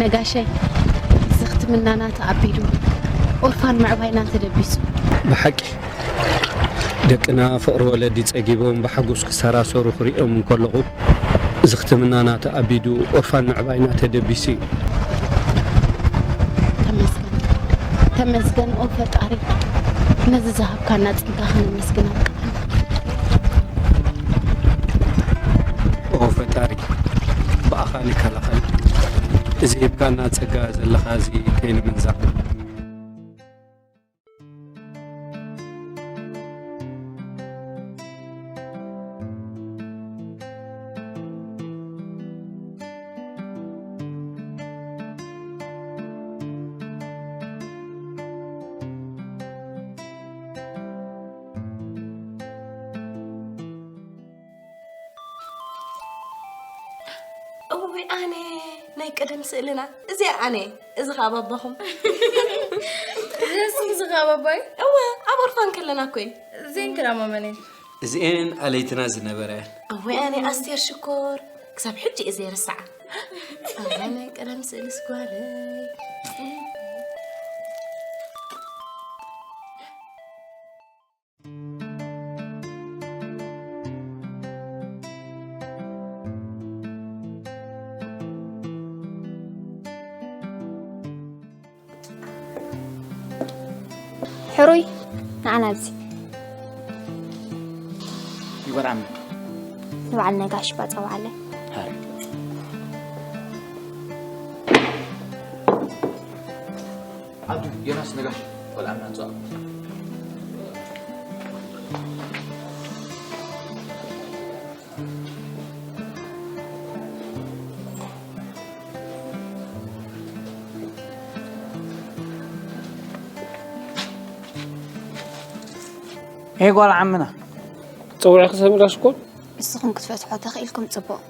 ነጋሸይ፣ እዚ ክትምናና ተኣቢዱ፣ ኦርፋን ምዕባይና ተደቢሱ። ብሓቂ፣ ደቅና ፍቕሪ ወለዲ ጸጊቦም ብሓጎስ ክሰራሰሩ ክርእዮም እንከለኹ፣ እዚ ክትምናና ተኣቢዱ፣ ኦርፋን ምዕባይና ተደቢሱ እዩ። ተመስገን፣ ተመስገን ኦ ፈጣሪ፣ ነዚ ዝሃብካና ጸጋ ከነመስግን ኣብቅዓና። ኦ ፈጣሪ፣ ብኣኻን ይከላኸል። እዚ ሂብካና ጸጋ ዘለኻ እዚ ከይንምንዛዕ። እውይ ኣነ ናይ ቀደም ስእልና እዚኣ ኣነ እዚ ኸዓ ባባኹም። ዘስም ዝኻ ባባይ? እወ ኣብ ኦርፋን ከለና እኮ እዩ። ዜን ክራማመኔ። እዚኤን ኣለይትና ዝነበረ እወ ኣነ ኣስቴር ሽኮር ክሳብ ሕጂ እየ ዘይርስዓ። ኣነ ናይ ቀደም ስእልስ ጓለይ። ሕሩይ ንዓና ኣብዚ ይጎርዓም። ንበዓል ነጋሽ ባጸዋዓለ። ሃር ዓዱ ዮናስ ነጋሽ ቆልዓ ምናን ጸዋዕ። ኤ ጓል ዓምና። ጸውዒ ክሰምራ ሽኮር። ንስኹም ክትፈትሖ ተኽኢልኩም ጽቡቕ።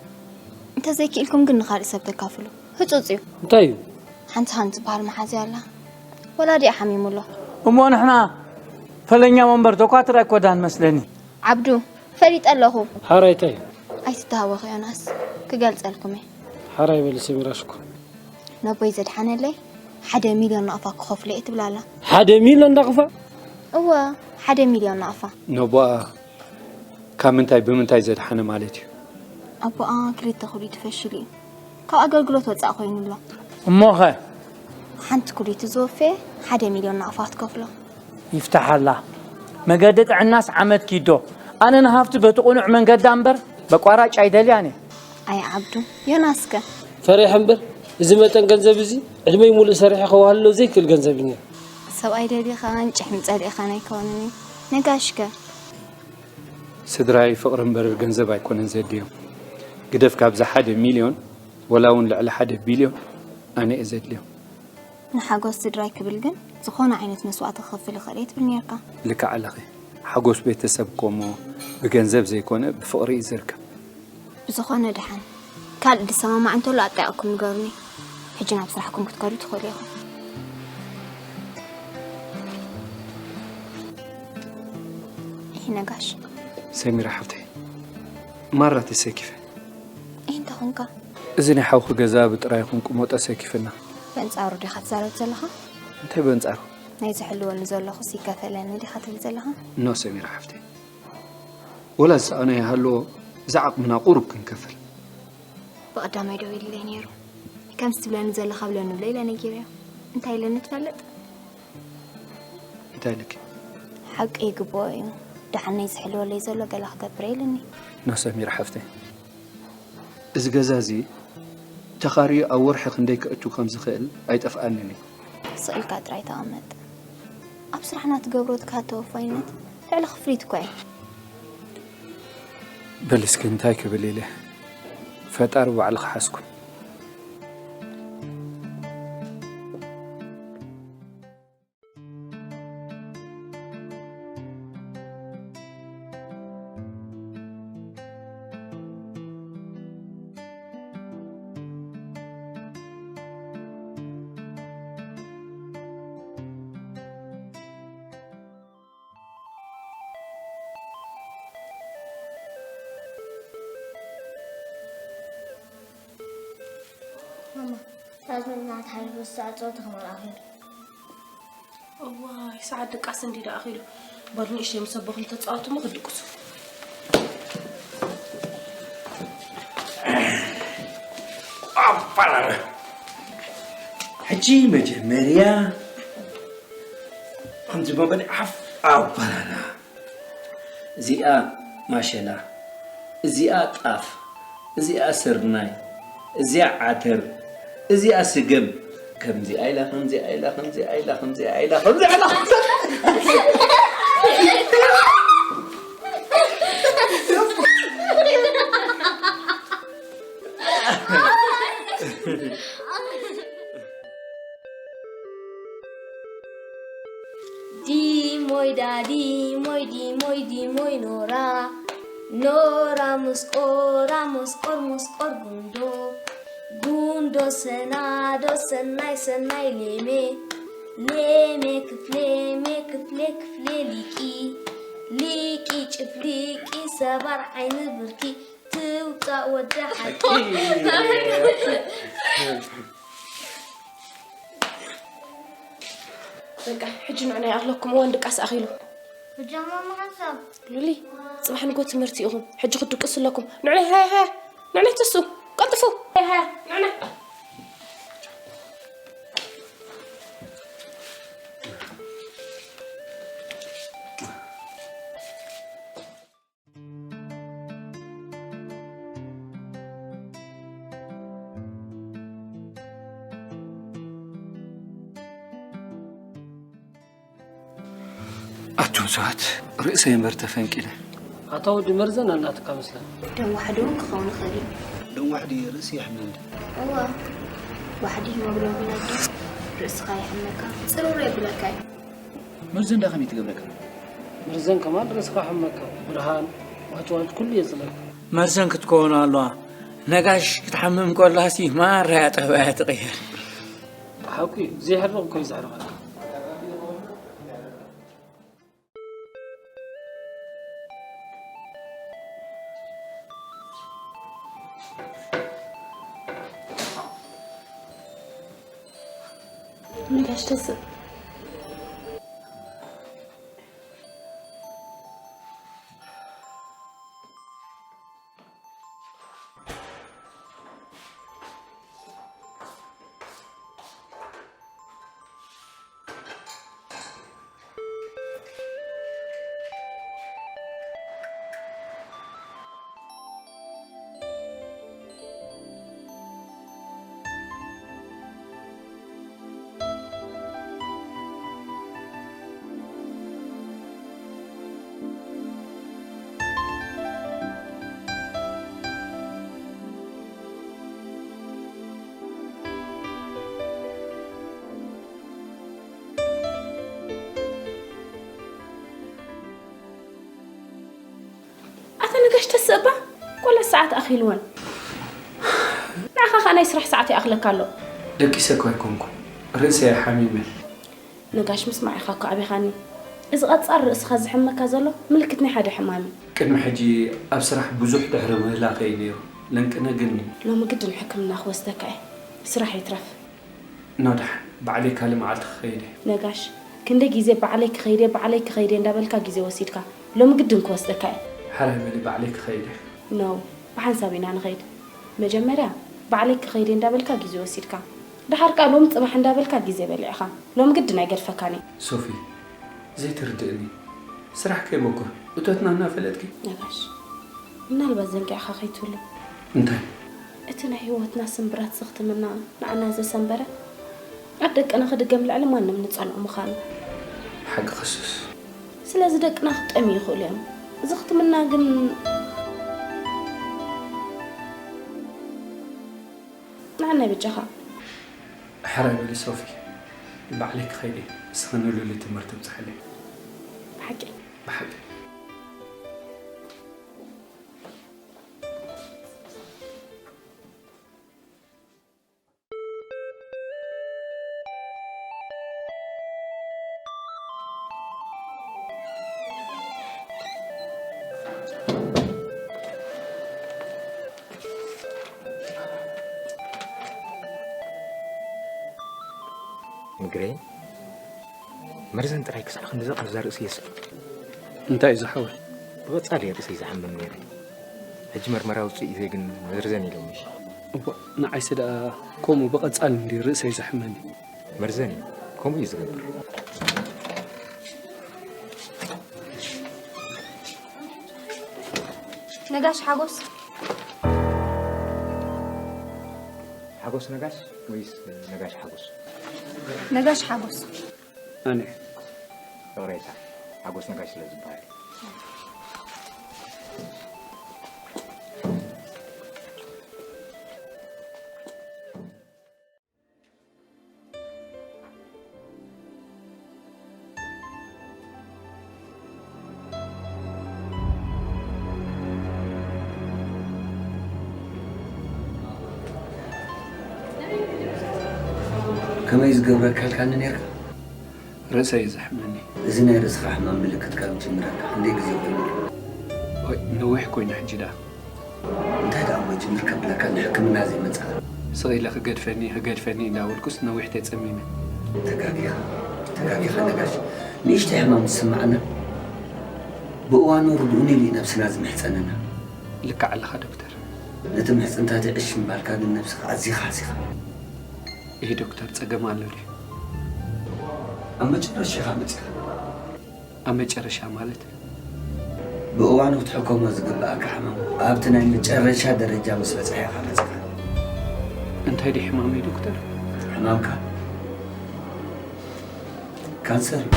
እንተዘይክኢልኩም ግን ንኻልእ ሰብ ተካፍሉ። ህጹጽ እዩ። እንታይ እዩ? ሓንቲ ሃን ዝበሃል መሓዝያ ኣላ። ወላዲኣ ሓሚሙ ኣሎ። እሞ ንሕና ፈለኛ ወንበር ተኳትር ኣይኮዳን መስለኒ። ዓብዱ፣ ፈሊጠ ኣለኹ። ሓራይ እንታይ እዩ? ኣይትተሃወኽ ዮናስ፣ ክገልጸልኩም እየ። ሓራይ በሊ ሰሚራ ሽኮር። ነቦይ ዘድሓነለይ ሓደ ሚልዮን ናቕፋ ክኸፍሎ እየ ትብል ኣላ። ሓደ ሚልዮን ናቕፋ? እወ፣ ሓደ ሚልዮን ናቕፋ። ነቦኣ ካብ ምንታይ ብምንታይ ዘድሓነ ማለት እዩ? ኣቦኣ ክልተ ኩሊቱ ፈሽሉ እዩ። ካብ ኣገልግሎት ወጻእ ኮይኑ ኣሎ። እሞኸ? ሓንቲ ኩሊቱ ዝወፈየ ሓደ ሚልዮን ናቕፋ ክትከፍሎ። ይፍታሓላ። መገዲ ጥዕናስ ዓመት ኪዶ። ኣነ ንሃፍቲ በቲ ቁኑዕ መንገዳ እምበር በቋራጭ ኣይደልያን እየ። ኣይ ዓብዱ፣ ዮናስከ? ፈሪሐ እምበር፣ እዚ መጠን ገንዘብ እዚ ዕድመይ ሙሉእ ሰሪሐ ከዋህልሎ ዘይክእል ገንዘብ እዩ ነይሩ። ሰብኣይ ደሊኻን ጭሕሚ ጸሊእኻን ኣይከውንን እዩ። ነጋሽከ? ስድራይ ፍቕሪ እምበር ገንዘብ ኣይኮነን ዘድልዮም። ግደፍ ካብዚ ሓደ ሚልዮን፣ ወላ እውን ልዕሊ ሓደ ቢልዮን ኣነ እየ ዘድልዮም። ንሓጎስ ስድራይ ክብል ግን ዝኾነ ዓይነት መስዋእቲ ክኸፍል እኽእል እየ ትብል ነርካ። ልክዕ ኣለኺ። ሓጎስ ቤተሰብ እኮ እሞ ብገንዘብ ዘይኮነ ብፍቕሪ እዩ ዝርከብ። ብዝኾነ ደሓን ካልእ ዝሰማማዕ እንተሎ ኣጣይቕኩም ንገሩኒ። ሕጂ ናብ ስራሕኩም ክትከዱ ትኽእሉ ኢኹም። ይህ ነጋሽ። ሰሚራ ሓፍተይ፣ ማራ ተሰኪፈ። ይህ እንተ ኾንካ? እዚ ናይ ሓውኺ ገዛ ብጥራይኹም ቁሞ ተሰኪፍና። በንጻሩ ዲኻ ትዛረብ ዘለኻ? እንታይ በንጻሩ? ናይ ዝሕልወሉ ዘለኹስ ይከፈለኒ ዲኻ ትብል ዘለኻ? ኖ ሰሚራ ሓፍተይ። ወላ ዝሰኣኖ ይሃልዎ፣ ዝዓቕምና ቁሩብ ክንከፍል። ብቐዳማይ ደዊሉለይ ነይሩ። ከምዚ ትብለኒ ዘለኻ ብለኒ ብሎ ኢለ ነጊረዮ። እንታይ ኢለኒ ትፈልጥ? እንታይ ኢልኪ? ሓቂ ይግብኦ እዩ። ደሓን ናይ ዝሕልወለይ ዘሎ ገለ ክገብር ኢሉኒ። ኖ ሰሚራ ሓፍተይ፣ እዚ ገዛ እዚ ተኻርዩ ኣብ ወርሒ ክንደይ ከእቱ ከም ዝኽእል ኣይጠፍኣንን እዩ። ስቕ ኢልካ ጥራይ ተቐመጥ። ኣብ ስራሕና ትገብሮ ትካል ተወፋይነት ልዕሊ ክፍሊት እኮ እዩ። በል እስኪ እንታይ ክብል ኢለ፣ ፈጣሪ ባዕሉ ክሓዝኩም። ናትና ተሓልፉ ዝሰዓት ጸወታ ክመርኣኹ። እዋይ፣ ሰዓት ድቃስ እንዲ ደኣ ኣኺሉ። በሉ ንእሽተይ ምስ ኣቦኹም ተጻወቱ እሞ ክትድቅሱ። ኣባራራ። ሕጂ መጀመርያ ከምዚ መበሊ ዓፍ ኣባራራ። እዚኣ ማሸላ፣ እዚኣ ጣፍ፣ እዚኣ ስርናይ፣ እዚኣ ዓተር፣ እዚኣ ስገም፣ ከምዚኣ ኢላ፣ ከምዚኣ ኢላ፣ ከምዚኣ ኢላ፣ ከምዚኣ ኢላ፣ ከምዚኣ ኢላ፣ ከምዚኣ ኢላ። ዲሞይ ዳ ዲሞይ ዲሞይ ዲሞይ ኖራ ኖራ ምስቆራ ምስቆር ምስቆር ጉንዶ ጉንዶ ሰናዶ ሰናይ ሰናይ ሌሜ ሌሜ ክፍሌ ሜ ክፍሌ ክፍሌ ሊቂ ሊቂ ጭፍሊቂ ሰባር ዓይኒ ብርኪ ትውፃእ ወዲ ሓቂ። በቃ ሕጂ ንዕና ይኣኽለኩም፣ እዋን ድቃስ ኣኺሉ። ብጃማ መሓንሳብ። ሉሊ፣ ጽባሕ ንጎ ትምህርቲ ኢኹም። ሕጂ ክትድቅሱ ኣለኩም። ንዕና ሃያ ሃያ፣ ንዕና ትሱ፣ ቀልጥፉ። ሃያ ሃያ፣ ንዕና። ኣቱም ሰባት፣ ርእሰይ እምበር ተፈንቂለ። ኣታ ወዲ መርዘን ኣላትካ መስለን። ደም ዋሕዲ እውን ክኸውን ይኽእል እዩ። ደም ዋሕዲ ርእሲ የሕምም ድዩ? እወ፣ ዋሕዲ ሂሞግሎቢን ኣደ ርእስኻ የሕመካ፣ ጽሩር የብለካ እዩ። መርዘን ዳ ከመይ ትገብረካ? መርዘን ከማን ርእስኻ ሕመካ፣ ብርሃን፣ ዋጭዋጭ ኩሉ የጽለካ። መርዘን ክትከውን ኣለዋ። ነጋሽ ክትሓምም ከላሲ ማራ እያ ጠባያ ትቕየር። ሓቂ እዩ፣ ዘይሕርቕ እኮ እዩ ዘሕርቐካ። ነጋሽ ተስእ። ኣታ ነጋሽ ተስእ እባ፣ ቆልዑ ሰዓት ኣኺልወን። ንዓኻ ኸኣ ናይ ስራሕ ሰዓት ይኣኽለካ ኣሎ። ደቂሰ እኮ ኣይኮንኩን፣ ርእሰይ ሓሚመ። ነጋሽ፣ ምስማዕ ኢኻ እኮ ኣቢኻኒ። እዚ ቐጻር ርእስኻ ዝሕመካ ዘሎ ምልክት ናይ ሓደ ሕማም እዩ። ቅድሚ ሕጂ ኣብ ስራሕ ብዙሕ ድሕሪ ምህላኸ እዩ ነይሩ። ለንቅነ ግን ሎሚ ግድን ሕክምና ክወስደካ እየ። ስራሕ ይትረፍ። ኖ ደሓን፣ ባዕለይ ካልእ መዓልቲ ክኸይድ እየ። ነጋሽ፣ ክንደይ ግዜ ባዕለይ ክኸይድ እየ፣ ባዕለይ ክኸይድ እየ እንዳበልካ ግዜ ወሲድካ። ሎሚ ግድን ክወስደካ እየ። ሕራይ በሊ፣ ባዕለይ ክኸይድ እየ። ኖ፣ ብሓንሳብ ኢና ንኸይድ። መጀመርያ ባዕለይ ክኸይድ እየ እንዳበልካ ግዜ ወሲድካ። ደሓር ከኣ ሎሚ ጽባሕ እንዳበልካ ግዜ በሊዕኻ። ሎሚ ግድን ኣይገድፈካን እየ። ሶፊ፣ ዘይትርድእኒ። ስራሕ ከይበኩር እቶትና እናፈለጥኪ። ነጋሽ፣ ምናልባት ዘንጊዕኻ ከይትህሉ። እንታይ? እቲ ናይ ህይወትና ስምብራት ዘኽትመና ንዓና ዘሰንበረ፣ ኣብ ደቅና ክድገም ልዕሊ ማንም ንጸልኦ ምዃኑ። ሓቂ ክሱስ። ስለዚ ደቅና ክጠምዩ ይኽእሉ እዮም። ዘኽትምና ግን ንዓና ይበጃኻ። ሕራይ በሊ ሶፊ፣ ባዕለይ ክኸይድ እየ። ንስኺ ንሉሊ ትምህርቲ ብጽሓለይ። ብሓቂ? ብሓቂ። ግሬ፣ መርዘን ጥራይ ክሳዕ ክንድዚ ቃንዛ ርእሲ የስእ። እንታይ እዩ ዝሓወይ? ብቐጻሊ ርእሰይ ዝሓመም ነይረ። ሕጂ መርመራ ውጽኢተይ ግን መርዘን ኢሎምኒ። እዋ፣ ንዓይሲ ደኣ ከምኡ ብቐጻሊ እንድዩ ርእሰይ ዘሕመኒ። መርዘን እዩ ከምኡ እዩ ዝገብር። ነጋሽ ሓጎስ። ሓጎስ ነጋሽ ወይስ ነጋሽ ሓጎስ? ነጋሽ ሓጎስ። ኣነ ይቕሬታ፣ ሓጎስ ነጋሽ ስለ ዝበሃል። ከመይ ዝገብረካ ኢልካኒ ነርካ? ርእሰ እዩ ዘሕመኒ። እዚ ናይ ርእስኻ ሕማም ምልክት ካብ ጅምረካ ክንደይ ግዜ ኮይኑ? ወይ ነዊሕ ኮይኑ ሕጂ ደኣ። እንታይ ደኣ እሞ ጅምር ከብለካ ንሕክምና ዘይመጻኻ? ስቕ ኢለ ክገድፈኒ ክገድፈኒ እንዳበልኩስ ነዊሕ ተጸሚመ። ተጋጊኻ ተጋጊኻ ነጋሽ፣ ንእሽተይ ሕማም ዝስምዓና ብእዋኑ ርድኡኒ ኢሉ እዩ ነብስና ዝምሕጸነና። ልክዕ ኣለኻ ዶክተር። ነቲ ምሕጽንታተይ ዕሽ ምባልካ ግን ነብስኻ ኣዚኻ ሃሲኻ። እሂ ዶክተር ጸገም ኣሎ ድዩ? ኣብ መጨረሻ ኢኻ መጺኻ። ኣብ መጨረሻ ማለት? ብእዋኑ ክትሕከሞ ዝግብኣካ ሕማም ኣብቲ ናይ መጨረሻ ደረጃ ምስ በጽሐ ኢኻ መጺኻ። እንታይ ድዩ ሕማመይ ዶክተር? ሕማምካ ካንሰር እዩ።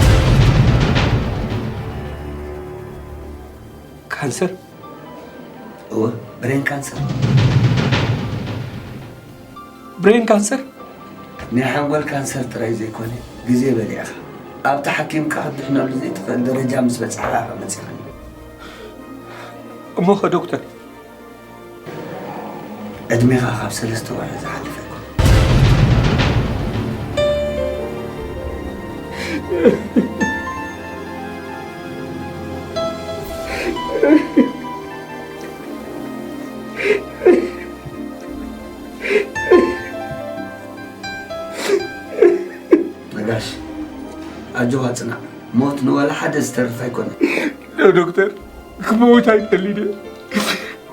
ካንሰር? እወ፣ ብሬን ካንሰር። ብሬን ካንሰር? ናይ ሓንጎል ካንሰር ጥራይ ዘይኮነ፣ ግዜ በሊዕኻ ኣብቲ ሓኪምካ ክትድሕነሉ ዘይትኽእል ደረጃ ምስ በጻሕኻ ኢኻ መጺኻኒ። እሞኸ ዶክተር? ዕድሜኻ ካብ ሰለስተ ወርሒ ዝሓልፍ ኣይኮነን። ነጋሽ፣ ኣጆኻ ጽናዕ። ሞት ንዋላ ሓደ ዝተርፍ ኣይኮነን። ዶ ዶክተር፣ ክመውት ኣይደልን እየ።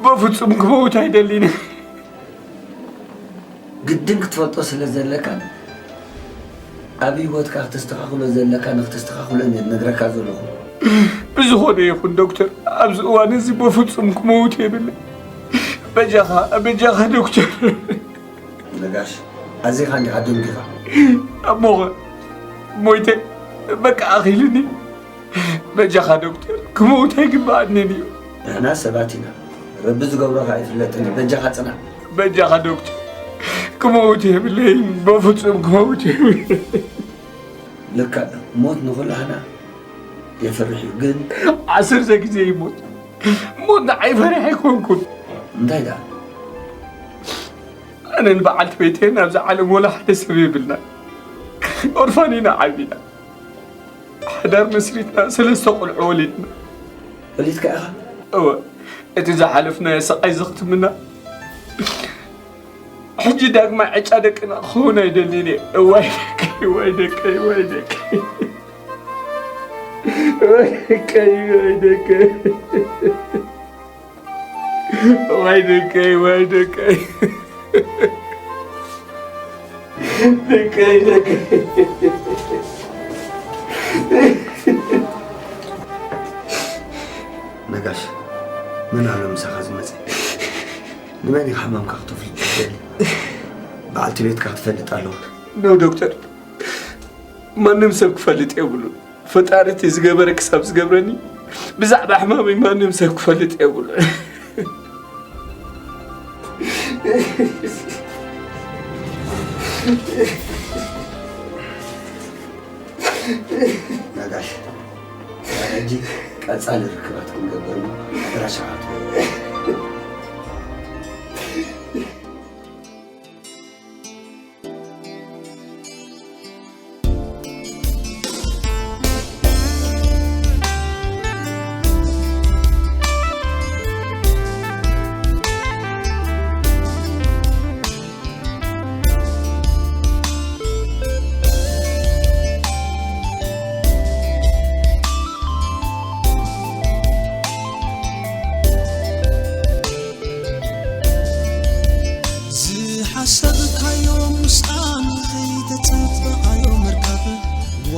በፍጹም ክመውት ኣይደልን እየ። ግድን ክትፈልጦ ስለ ዘለካ፣ ኣብ ህይወትካ ክተስተኻኽሎ ዘለካ ንክተስተኻኽሎ እየ ዝነግረካ ዘለኹ። ብዝኾነ ይኹን ዶክተር፣ ኣብዚ እዋን እዚ በፍጹም ክመውት የብለይ። በጃኻ፣ በጃኻ ዶክተር። ነጋሽ፣ ኣዚኻ እንዲኻ ደንጊኻ። እሞኸ ሞይተ በቃ ኣኺሉኒ። በጃኻ ዶክተር፣ ክመውት ኣይግብኣንን እዩ። ንሕና ሰባት ኢና፣ ረቢ ዝገብሮ ኸኣ ይፍለጥን እዩ። በጃኻ ጽናዕ። በጃኻ ዶክተር፣ ክመውት የብለይን፣ በፍጹም ክመውት የብለይን። ልክዕ፣ ሞት ንኹላህና የፍርሕ እዩ፣ ግን ዓሰርተ ግዜ ይሞት፣ ሞት ንዓይ ፈሪሕ ኣይኮንኩን። እንታይ ደኣ? ኣነን በዓልቲ ቤተይን ኣብዚ ዓለም ወላ ሓደ ሰብ የብልና። ኦርፋን ኢና ዓቢና። ሓዳር መስሪትና ሰለስተ ቆልዑ ወሊድና። ወሊድካ ኢኻ? እወ፣ እቲ ዝሓለፍናዮ ስቓይ ዘኽትምና። ሕጂ ዳግማይ ዕጫ ደቅና ክኸውን ኣይደልን እየ። እዋይ ደቀይ፣ እዋይ ደቀይ፣ እዋይ ደቀይ። እዋይ ደቀይ፣ እዋይ ደቀይ። እዋይ ደቀይ፣ እዋይ ደቀይ። ደቀይ፣ ደቀይ። ነጋሽ፣ መን ኣሎ ምሳኻ ዝመጸ? ንመን ኢኻ ሕማምካ ክተፍልጥ ትደሊ? በዓልቲ ቤትካ ክትፈልጥ ኣለዋ። ኖ ዶክተር፣ ማንም ሰብ ክፈልጥ የብሉን። ፈጣሪ እቲ ዝገበረ ክሳብ ዝገብረኒ ብዛዕባ ሕማመይ ማንም ሰብ ክፈልጥ የብሉን። ነጋሽ፣ ሕጂ ቀጻሊ ርክባት ክንገብር እሞ ኣድራሻኻ ትህበኒ።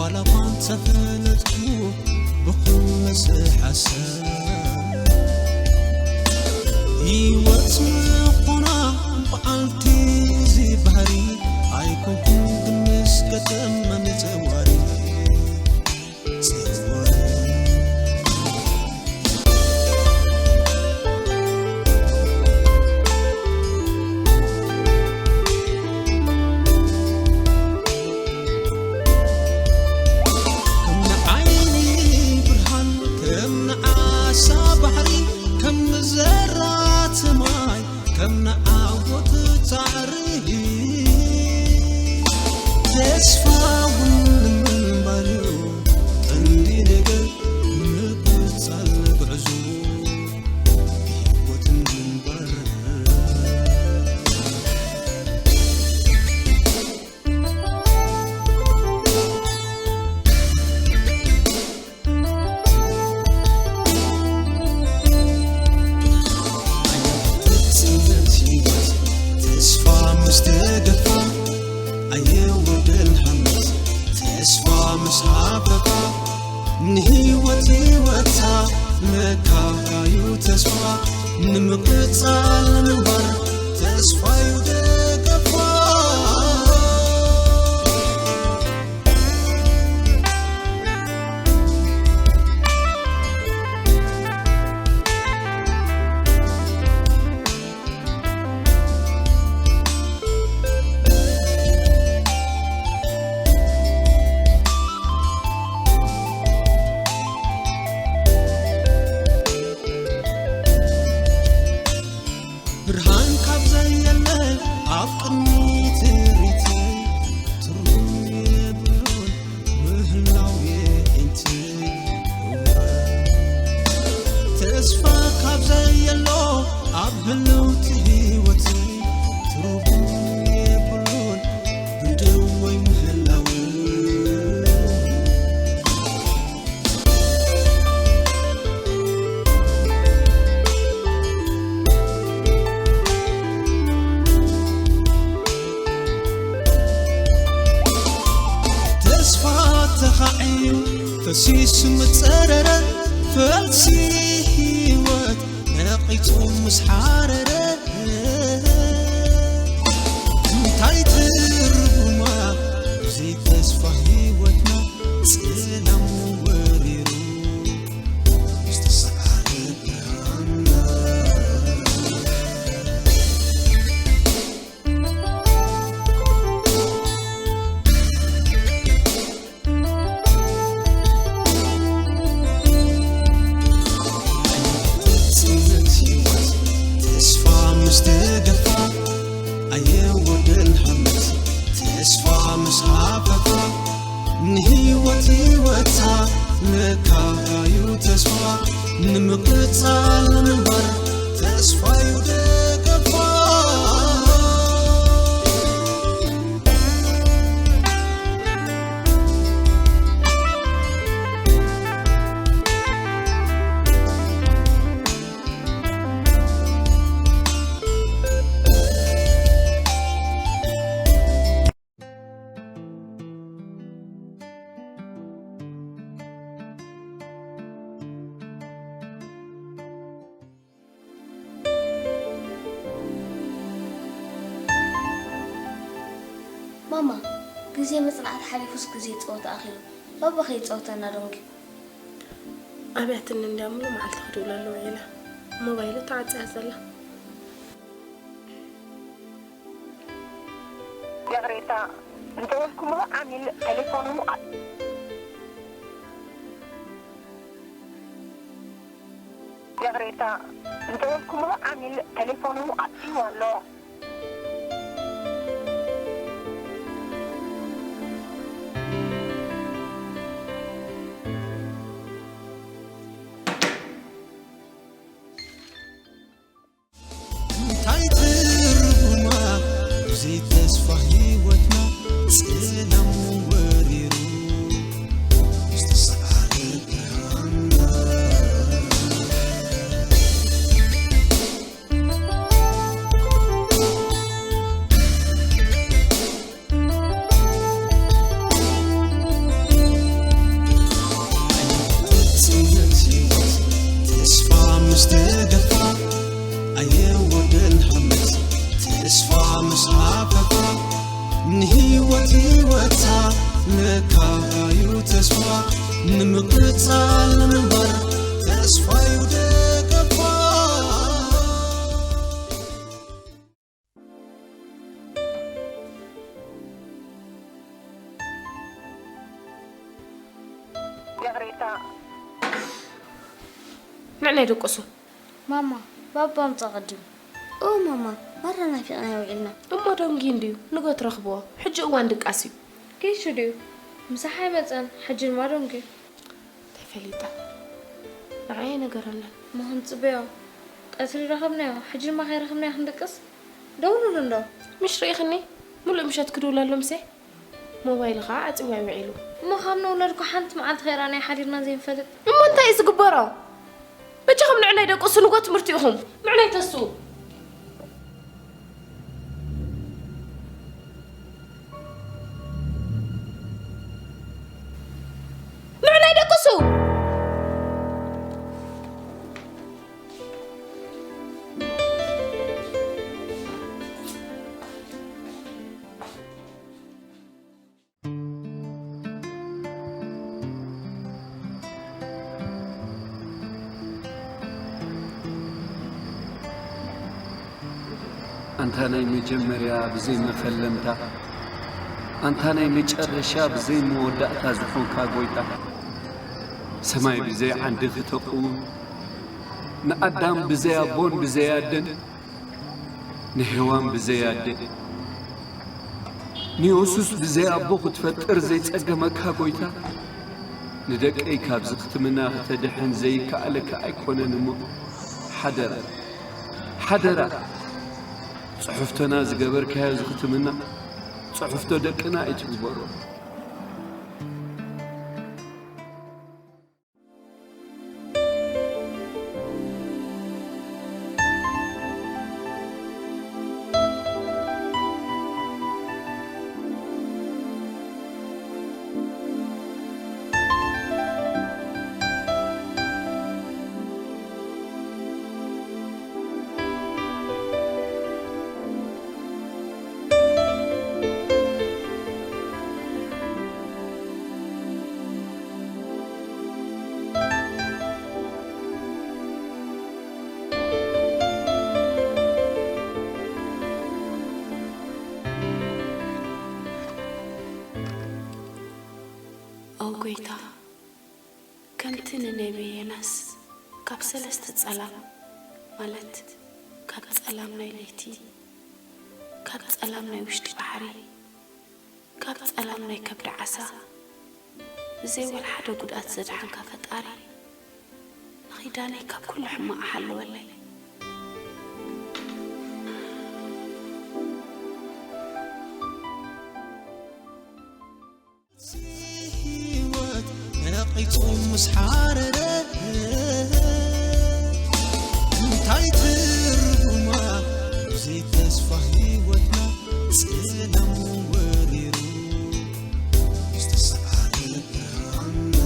ዋላ እኳ እንተፈለጥኩ ብኹሉ መስሕ ሓሳብ፣ ህይወት ምኾና በዓልቲ እዚ ባህሪ ኣይኮንኩን ግን ምስ ገጠመኒ ጸዋሪ። ከም ንዓይኒ ብርሃን፣ ከም ንዓሳ ባሕሪ፣ ከም ንዘራት ማይ፣ ከም ንዓወት ጻዕሪ፣ ተስፋ እውን ንምንባር እዩ ቀንዲ ነገር። ምቅጻል ጉዕዞ ብህይወትን ምንባር። ተስፋ ምስ ተገፋ ኣየወደን ሃመት፣ ተስፋ ምስ ሃፈፋ ንህይወት ህይወታ ለካዩ ተስፋ ንምቅጻል ንምንባር ተስፋዩ ደገፋ። ብርሃን ካብ ዘየለ ኣብ ቅድሚት ርእይተይ ትርጉም የብሉን ምህላው የዒንተይ። ተስፋ ካብ ዘየሎ ኣብ ህልውቲ ህይወተይ ትርጉም የብሉን ብደወይ ምህላው። ተስፋ ተኻዕዩ ፈሲሱ ምጸረረ፣ ፈልሲ ህይወት ነቒጹ ምስ ሓረረ፣ እንታይ ትርጉማ እዚ ተስፋ ህይወትና ጽላም ወሪሩ ዝተሰዓረ ብርሃንና። ተስፋ ምስ ተገፋ ኣየወደን ሃመት፣ ተስፋ ምስ ሃፈፋ ንህይወት ህይወታ ለካዩ ተስፋ ንምቅጻል ንምንባር ተስፋዩ ደገፋ። ማማ፣ ግዜ መጽናዕቲ ሓሊፉስ ግዜ ጸወታ ኣኺሉ? ባባ ከይጸወተና ደንጊዩ። ኣብያትኒ እንድያ ሙሉ መዓልቲ ክድውለሉ ውዒላ። ሞባይሉ ተዓጽያ ዘላ። ይቕሬታ፣ ዝደወልኩምዎ ዓሚል ቴሌፎኑ ኣ-፣ ይቕሬታ፣ ዝደወልኩምዎ ዓሚል ቴሌፎኑ ኣጥፊእዎ ኣሎ። እንታይ ትርጉማ እዚ ተስፋ ህይወትና ጽላም ወሪሩ ዝተሰዓረ ብርሃንና? ምስ ተገፋ ኣየወደን ሃመት ተስፋ ምስ ሃፈፋ ንህይወት ህይወታ ለካዩ ተስፋ ንምቅጻል ንምንባር ተስፋዩ ደገፋ። ንዕናይ ደቅሱ። ማማ፣ ባባ ምጻ ቀዲሙ። ኦ ማማ፣ ማራ ናፊቕናዮ ውዒልና። እሞ ደንጉዩ እንድዩ፣ ንጎ ትረኽብዎ። ሕጂ እዋን ድቃስ እዩ። ጌሹ ድዩ? ምሳሕ ኣይመጸን፣ ሕጂ ድማ ደንጉዩ። እንታይ ፈሊጣ? ንዓይ ኣይነገረንን። እሞ ክንጽበዮ። ቀትሪ ረኸብናዮ፣ ሕጂ ድማ ከይረኸብናዮ ክንድቅስ? ደውሉሉ እንዶ። ምሽ ርኢኽኒ? ሙሉእ ምሸት ክድውለሉ ምሴ? ሞባይሉ ኸዓ ዓጺዋ እዩ ውዒሉ። እሞ ካብ ንውለድ እኮ ሓንቲ መዓልቲ ከይረኣናዮ ሓዲርና ዘይንፈልጥ። እሞ እንታይ እዩ ዝግበሮ? በጃኹም ንዕናይ ደቅሱ ንጎ ትምህርቲ ኢኹም። ንዕናይ ተስኡ። ንዕናይ ደቅሱ። ኣንታ ናይ መጀመርያ ብዘይ መፈለምታ፣ ኣንታ ናይ መጨረሻ ብዘይ መወዳእታ ዝኾንካ ጎይታ፣ ሰማይ ብዘይ ዓንዲ ክተቕውም፣ ንኣዳም ብዘይ ኣቦን ብዘይ ኣደን፣ ንሄዋን ብዘይ ኣደ፣ ንዮሱስ ብዘይ ኣቦ ክትፈጥር ዘይጸገመካ ጎይታ፣ ንደቀይ ካብዚ ክትምና ክተድሕን ዘይከኣለካ ኣይኮነን እሞ፣ ሓደራ፣ ሓደራ፣ ጽሑፍቶና ዝገበርካዮ ዝኽትምና፣ ጽሑፍቶ ደቅና ኣይትግበሮ። ኦ ጎይታ፣ ከምቲ ንነብዪ ዮናስ ካብ ሰለስተ ጸላም፣ ማለት ካብ ጸላም ናይ ለይቲ፣ ካብ ጸላም ናይ ውሽጢ ባሕሪ፣ ካብ ጸላም ናይ ከብዲ ዓሳ ብዘይ ወላ ሓደ ጉድኣት ዘድሓንካ ፈጣሪ፣ ንኺዳነይ ካብ ኩሉ ሕማቕ ሓልወለይ። ህይወት ነቒጹ ምስ ሓረረ እንታይ ትርጉማ ብዘይ ተስፋ ህይወትና ጸላም ወሪሩ ዝተሰዓረ ብርሃንና።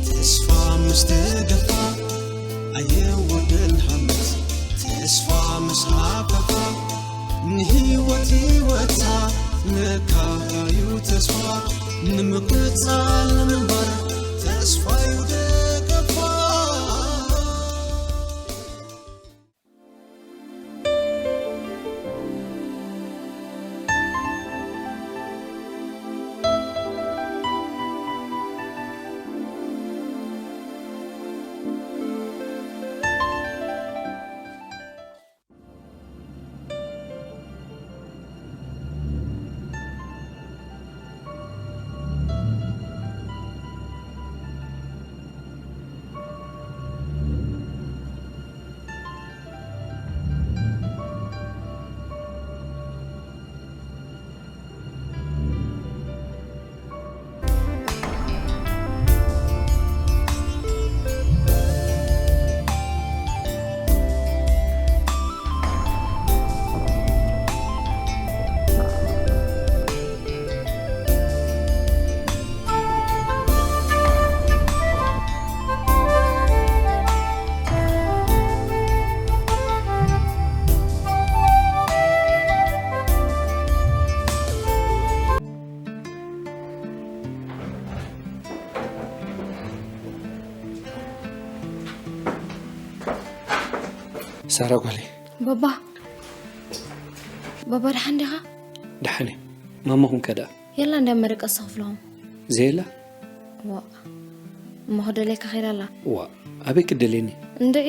ተስፋ ምስ ተገፋ ኣየወደን ሃመት ተስፋ ምስ ሃፈፋ ንህይወት ህይወታ ነካዩ ተስፋ ንምቅጻል ንምንባር ተስፋዩ ደገፋ። ሳራ ጓለይ። ባባ፣ ባባ ደሓን ዲኻ? ደሓን እየ። ማማኹም ከ ደኣ? የላ እንዳ መደቀሲ ክፍልኹም። ዘየላ? ዋእ፣ እሞ ክደልየካ ከይዳ ኣላ። ዋእ፣ ኣበይ ክትደልየኒ? እንድዒ፣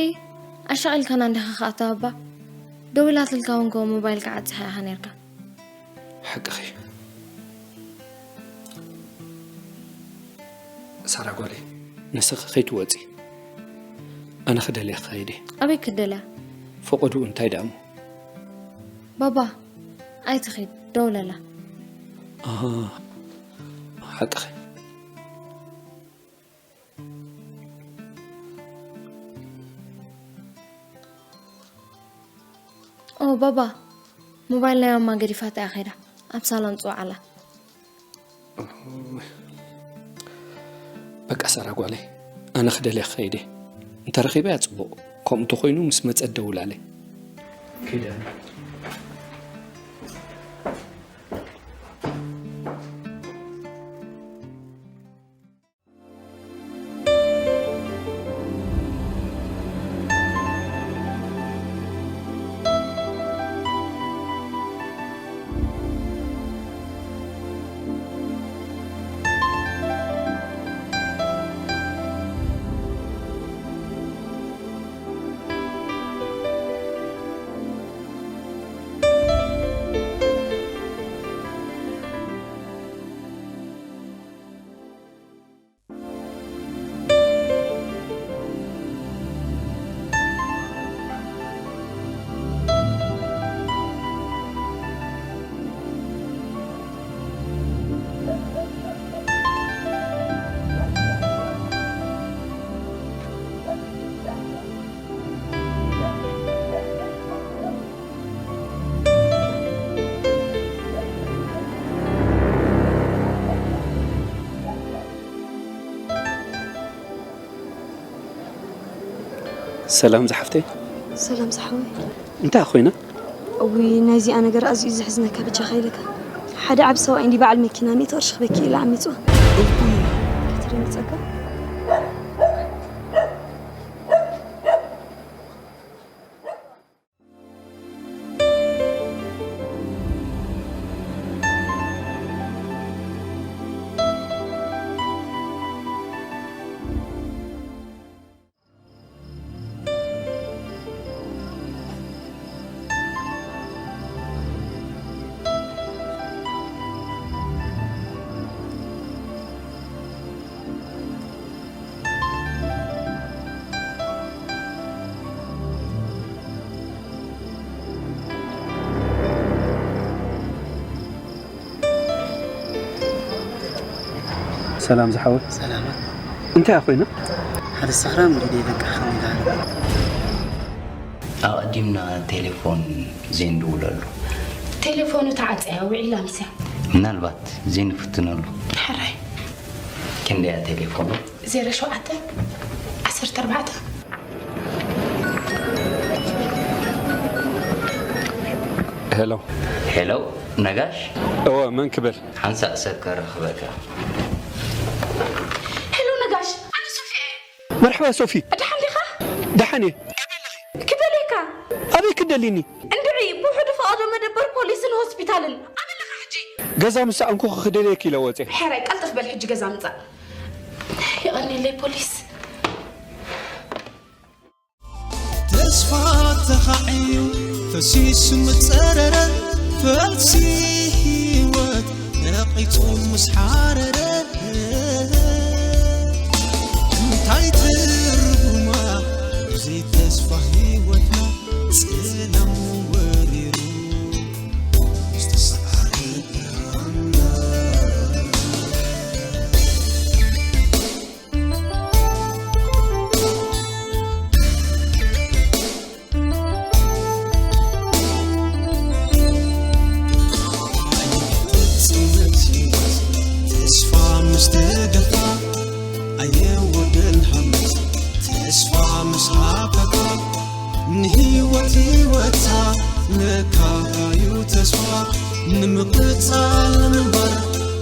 ኣሻቒልካና እንዲኻ ከኣ ኣታ ባባ። ደዊላትልካ እውን ከ ሞባይልካ ዓጺኻ ኢኻ ነይርካ። ሓቅኺ ሳራ ጓለይ፣ ንስኺ ከይትወጺ ኣነ ክደልያ ክኸይድ እየ። ኣበይ ክትደልያ? ፈቐድኡ እንታይ ደኣ እሞ? ባባ ኣይትኺድ፣ ደውለላ። ኣሃ፣ ሓቅኺ። ኦ ባባ፣ ሞባይል ናይ ማማ ገዲፋታ እያ ከይዳ። ኣብ ሳሎን ጽውዓላ። በቃ ሳራ ጓለይ፣ ኣነ ክደልያ ክኸይድ እየ። እንተረኺበያ ጽቡቕ፣ ከምኡ እንተኾይኑ ምስ መጸት ደውላለይ። ከይደ። ሰላም ዝሓፍተይ። ሰላም ዝሓወይ። እንታይ ኮይና? እውይ ናይዚኣ ነገር ኣዝዩ እዩ ዘሕዝነካ ብጃኻ ኢለካ። ሓደ ዓቢ ሰብኣይ እንዲ በዓል መኪና ሚእቲ ቅርሺ ክበኪ ኢላ ዓሚጽዋ። እውይ። ክትሪ ምጸካ? ሰላም ዝሓወይ። ሰላማት። እንታይ ኮይና? ሓደ ሰኽራም እንዲደ ይለቅሕ ከመይ ዳሃለ። ኣቐዲምና ቴሌፎን ዘይንድውለሉ። ቴሌፎኑ ተዓፅያ ውዒላ ምስያ። ምናልባት ዘይንፍትነሉ። ሕራይ። ክንደያ ቴሌፎኑ? ዜሮ ሸውዓተ ዓሰርተ ኣርባዕተ። ሄሎ። ሄሎ ነጋሽ። እወ መን ክብል? ሓንሳእ ሰብ ከረኽበካ። ሄሎ ነጋሽ፣ ኣነ ሶፊ እየ። መርሐባ ሶፊ። ደሓን ዲኻ? ደሓን እየ። ክደልየካ። ኣበይ ክደልይኒ? እንድዒ፣ ብውሕዱ ፈቐዶ መደበር ፖሊስን ሆስፒታልን። ኣበለኻ ሕጂ? ገዛ ምስ ሰኣንኩ ክደልየኪ ኢለ ወፅየ። ሕራይ፣ ቀልጥፍ በል ሕጂ ገዛ ምፃእ። የቐንየለይ ፖሊስ። ተስፋ ተኻዕዩ ፈሲሱ ምስ ጸረረ፣ ፈልሲ ህይወት ረቒጹ ምስ ሓረረ፣ እንታይ ትርጉማ ብዘይ ተስፋ ህይወትና? ጽላም ወሪሩ ዝተሰዓረ ብርሃንና። ተስፋ ምስ ተገፋ ኣየወደልሃም፣ ተስፋ ምስ ሃፈፋ ንህይወት ህይወታ ለካ እዩ ተስፋ ንምቕጻል ንምንባር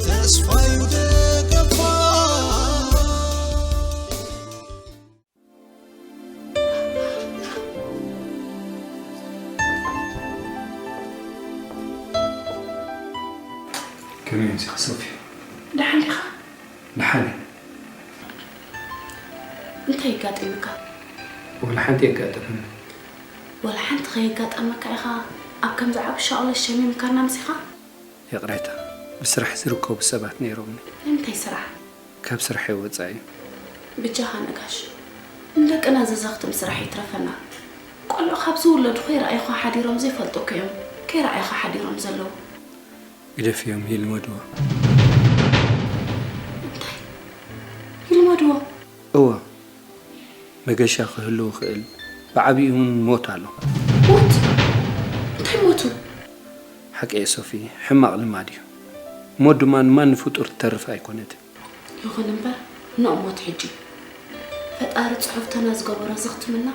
ተስፋ እዩ ደገፋ። ሶፊ፣ ደሓን ዲኻ? ደሓን እየ። እንታይ የጋጢሙካ? ወላ ሓንቲ የጋጠመኒ። ወላ ሓንቲ ከየጋጠመካ ኢኻ ኣብ ከምዚ ዓቢ ሻቕሎት ሸሚምካና ምሲኻ? ይቕሬታ፣ ብስራሕ ዝርከቡ ሰባት ነይሮምኒ። ንምንታይ ስራሕ? ካብ ስርሐይ ወጻኢ። ብጃኻ ነጋሽ፣ ንደቅና ዘዘኽትም ስራሕ ይትረፈና። ቆልዑ ካብ ዝውለዱ ከይረኣዩኻ ሓዲሮም ዘይፈልጡ እኮ እዮም ከይረኣዩኻ ሓዲሮም ዘለዉ። ግደፍዮም፣ ይልመድዎ። እንታይ? ይልመድዎ? እወ፣ መገሻ ክህሉ ይኽእል፣ ብዓቢኡ እውን ሞት ኣሎ። ሞት? እንታይ ሞቱ? ሓቂ እየ ሶፊ፣ ሕማቕ ልማድ እዩ። ሞት ድማ ንማን ፍጡር ትተርፍ ኣይኮነትን። ይኹን እምበር፣ ንእሞት ሕጂ። ፈጣሪ ጽሑፍተና ዝገበሮ ዘኽትምና፣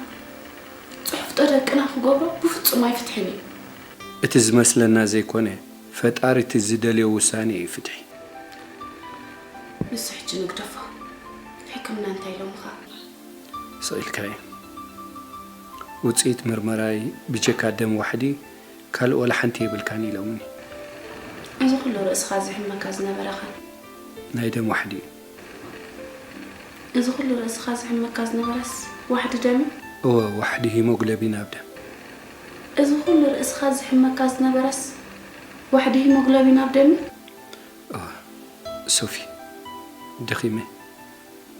ጽሑፍቶ ደቅና ክገብሮ ብፍጹም ኣይፍትሕን እዩ። እቲ ዝመስለና ዘይኮነ፣ ፈጣሪ እቲ ዝደልዮ ውሳኔ እዩ ፍትሒ። ንሱ ሕጂ ንግደፎ። ሕክምና እንታይ ኢሎምኻ? ስቕ ኢልካ እዩ። ውጽኢት ምርመራይ ብጀካ ደም ዋሕዲ ካልእ ዋላ ሓንቲ የብልካን ኢሎምኒ። እዚ ኩሉ ርእስኻ ዝሕመካ ዝነበረኸ? ናይ ደም ዋሕዲ እዩ። እዚ ኩሉ ርእስኻ ዝሕመካ ዝነበረስ ዋሕዲ ደም እዩ? እወ፣ ዋሕዲ ሂሞግሎቢን ኣብ ደም። እዚ ኩሉ ርእስኻ ዝሕመካ ዝነበረስ ዋሕዲ ሂሞግሎቢን ኣብ ደም እዩ? እወ፣ ሶፊ፣ ደኺመ።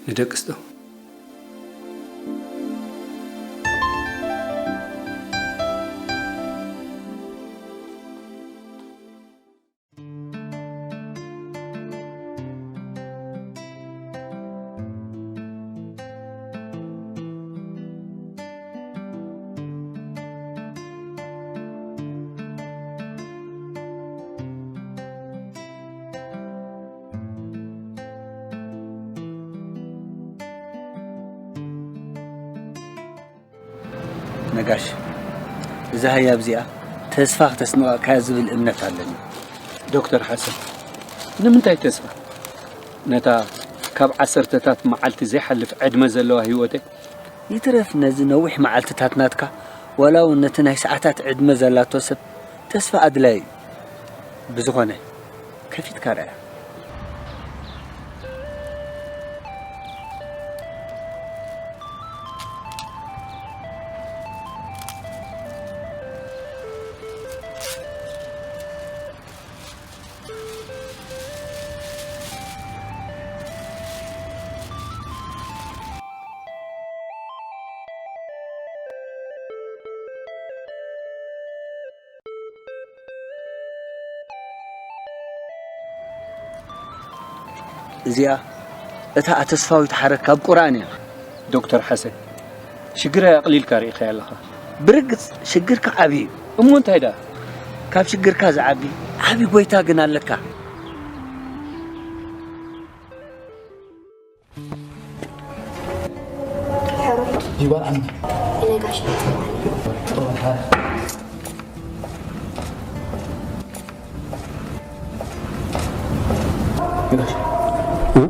ንደቅስ ዶ? ነጋሽ፣ እዛ ህያብ እዚኣ ተስፋ ክተስንቐካ እያ ዝብል እምነት ኣለኒ። ዶክተር ሓሰን፣ ንምንታይ ተስፋ? ነታ ካብ ዓሰርተታት መዓልቲ ዘይሓልፍ ዕድመ ዘለዋ ህይወተይ? ይትረፍ ነዚ ነዊሕ መዓልትታት ናትካ፣ ዋላ እውን ነቲ ናይ ሰዓታት ዕድመ ዘላቶ ሰብ ተስፋ ኣድላዪ እዩ። ብዝኾነ፣ ከፊትካ ርኣያ። እዚኣ እታ ኣተስፋዊት ሓረግ ካብ ቁርኣን እያ። ዶክተር ሓሰን፣ ሽግረይ ኣቕሊልካ ርኢኻያ ኣለኻ። ብርግጽ ሽግርካ ዓቢ እዩ። እሞ እንታይ ደኣ? ካብ ሽግርካ ዝዓቢ ዓቢ ጎይታ ግን ኣለካ። ሕሩይ። ይባል ዓሚ። ነጋሽ። ጥሩ። ነጋሽ። እ?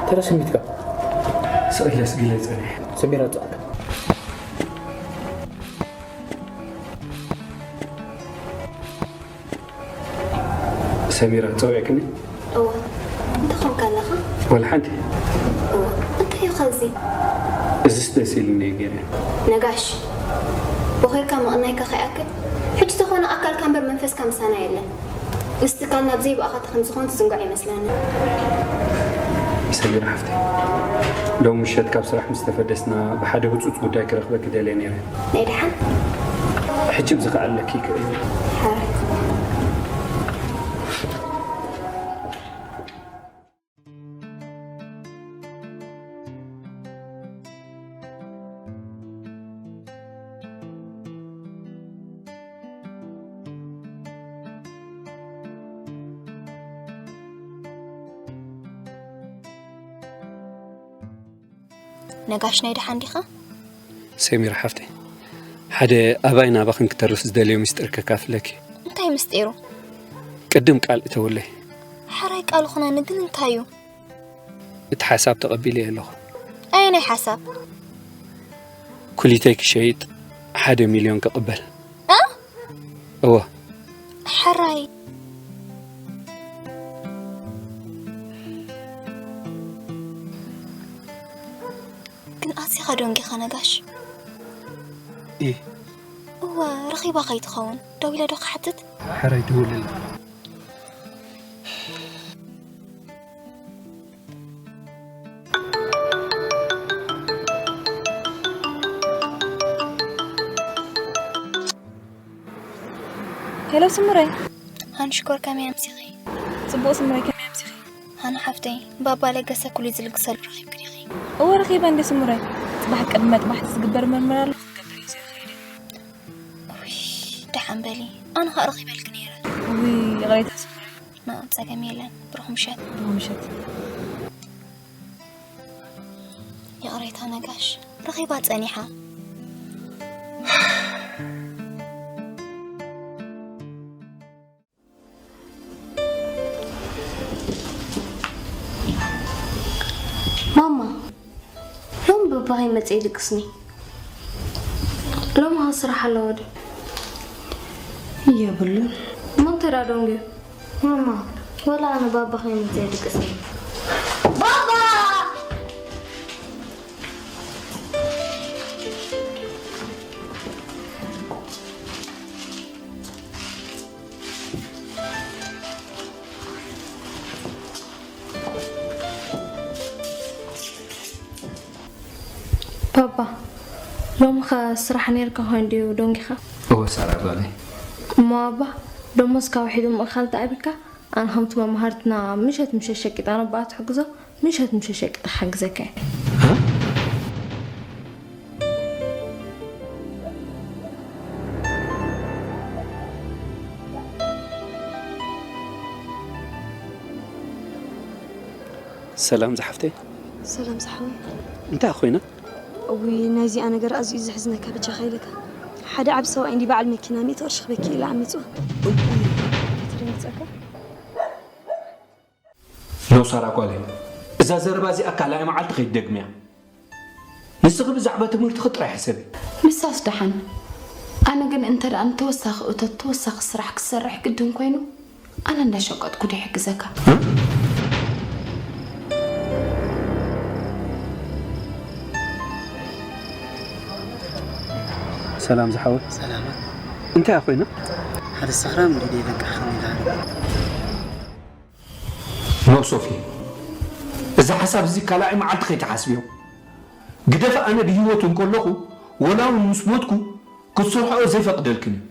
ተረስሚትካ። ስቕ ኢለስ ግለ ጸኒሐ። ሰሚራ ትጽዓካ። ሰሚራ፣ ጸዊዕክኒ? እወ፣ እንታይ ኾንካ ኣለኻ? ወላ ሓንቲ። እወ፣ እንታይ እዩ ኸዚ? እዝስ ደስ ኢሉኒ እዩ ገይረ። ነጋሽ፣ ቦኺርካ ምቕናይካ ከይኣክል፣ ሕጂ ተኾነ ኣካልካ እምበር መንፈስካ ምሳና የለን። ምስ ትካልና ብዘይ ብኣኻ ከም ዝኾን ትዝንግዖ ኣይመስለንን። ሰሚራ ሓፍተይ፣ ሎሚ ምሸት ካብ ስራሕ ምስ ተፈደስና ብሓደ ህጹጽ ጉዳይ ክረኽበኪ ደልየ ነይረ። ናይ ደሓን? ሕጂ ብዝኸኣለኪ ይክእል። ሓራይ። ነጋሽ ናይ ደሓን ዲኻ? ሰሚራ ሓፍተይ፣ ሓደ ኣባይ ናባኽን ክተርፍ ዝደልዮ ምስጢር ከካፍለኪ። እንታይ ምስጢሩ? ቅድም ቃል እተውለይ። ሕራይ ቃል ኹነኒ ግን እንታይ እዩ? እቲ ሓሳብ ተቐቢለዮ ኣለኹ። ኣየናይ ሓሳብ? ኩሊተይ ክሸይጥ ሓደ ሚልዮን ክቕበል። እ? እወ። ሕራይ። ኣዶንጊኻ ነጋሽ። እየ። እወ፣ ረኺባ ከይትኸውን። ደው ኢለ ዶ ክሓትት? ሕራይ ደውለላ። ሄሎ ስምረይ። ሃንሽኮር ከመይ ኣምሲኺ? ጽቡቕ ስምረይ፣ ከመይ ኣምሲኺ? ሃና ሓፍተይ፣ ባባ ለገሰ ኩሉ ዝልግሰሉ ረኺብኪ ዲኺ? እወ ረኺበ እንደ ስምረይ። ጽባሕ ቅድሚ መጥባሕቲ ዝግበር መርመራ ኣሎ፣ ክገብር እዩ ዝኸይደ። ውይ፣ ደሓን በሊ። ኣነ ኸኣ ረኺበልኪ ነይረ። ውይ ይቕሬታ ስምረይ። ና፣ ጸገም የለን። ብሩኽ ምሸት። ብሩኽ ምሸት። ይቕሬታ ነጋሽ፣ ረኺባ ጸኒሓ። ማማ፣ ሎም ባባ ከይመጽእ ይድቅስኒ። ሎም ኸ ስራሕ ኣለዎ ዶ? የብሉን። እሞ እንታይ ደኣ ደንጉዩ? ማማ፣ ወላ ኣነ ባባ ከይመጽእ ይድቅስኒ። ባባ! ባባ፣ ሎሚ ኸ ስራሕ ነይርካ ኾይኑ ድዩ ደንጊኻ? እወ ሳራ ጓለይ። እሞ ባባ፣ ደሞዝካ ውሒዱ ምእካል ተኣቢካ? ኣነ ከምቲ መማህርትና ምሸት ምሸት ሸቂጣ ነቦኣ ትሕግዞ፣ ምሸት ምሸት ሸቂጣ ክሕግዘካ እየ። ሰላም ዝሓፍተይ። ሰላም ዝሓወይ። እንታይ ኮይና? እውይ ናይዚኣ ነገር ኣዝዩ እዩ ዘሕዝነካ። በጃኻ ኢለካ ሓደ ዓቢ ሰብኣይ እንዲ በዓል መኪና ሚእቲ ቅርሺ ክበኪ ኢላ ዓሚፅዋ። ተደንግፀካ። ኖ ሳራ ጓለይ፣ እዛ ዘረባ እዚኣ ካልኣይ መዓልቲ ከይትደግምያ። ንስኺ ብዛዕባ ትምህርትኺ ጥራይ ሕሰቢ። ንሳስ ደሓን። ኣነ ግን እንተ ደኣ ንተወሳኺ እቶት ተወሳኺ ስራሕ ክሰርሕ ግድን ኮይኑ ኣነ እንዳሸቀጥኩ ድየ ሕግዘካ? ሰላም ዝሓወይ። ሰላማት። እንታይ ኮይና? ሓደ ሰኽራም እንዲ ደይበቃ ከመይ ዳሃለ። ኖ ሶፊ፣ እዚ ሓሳብ እዚ ካልኣይ መዓልቲ ከይትሓስብዮ። ግደፍ፣ ኣነ ብህይወት እንከለኹ ወላ እውን ምስ ሞትኩ ክትሰርሖ ዘይፈቅደልክን እዩ።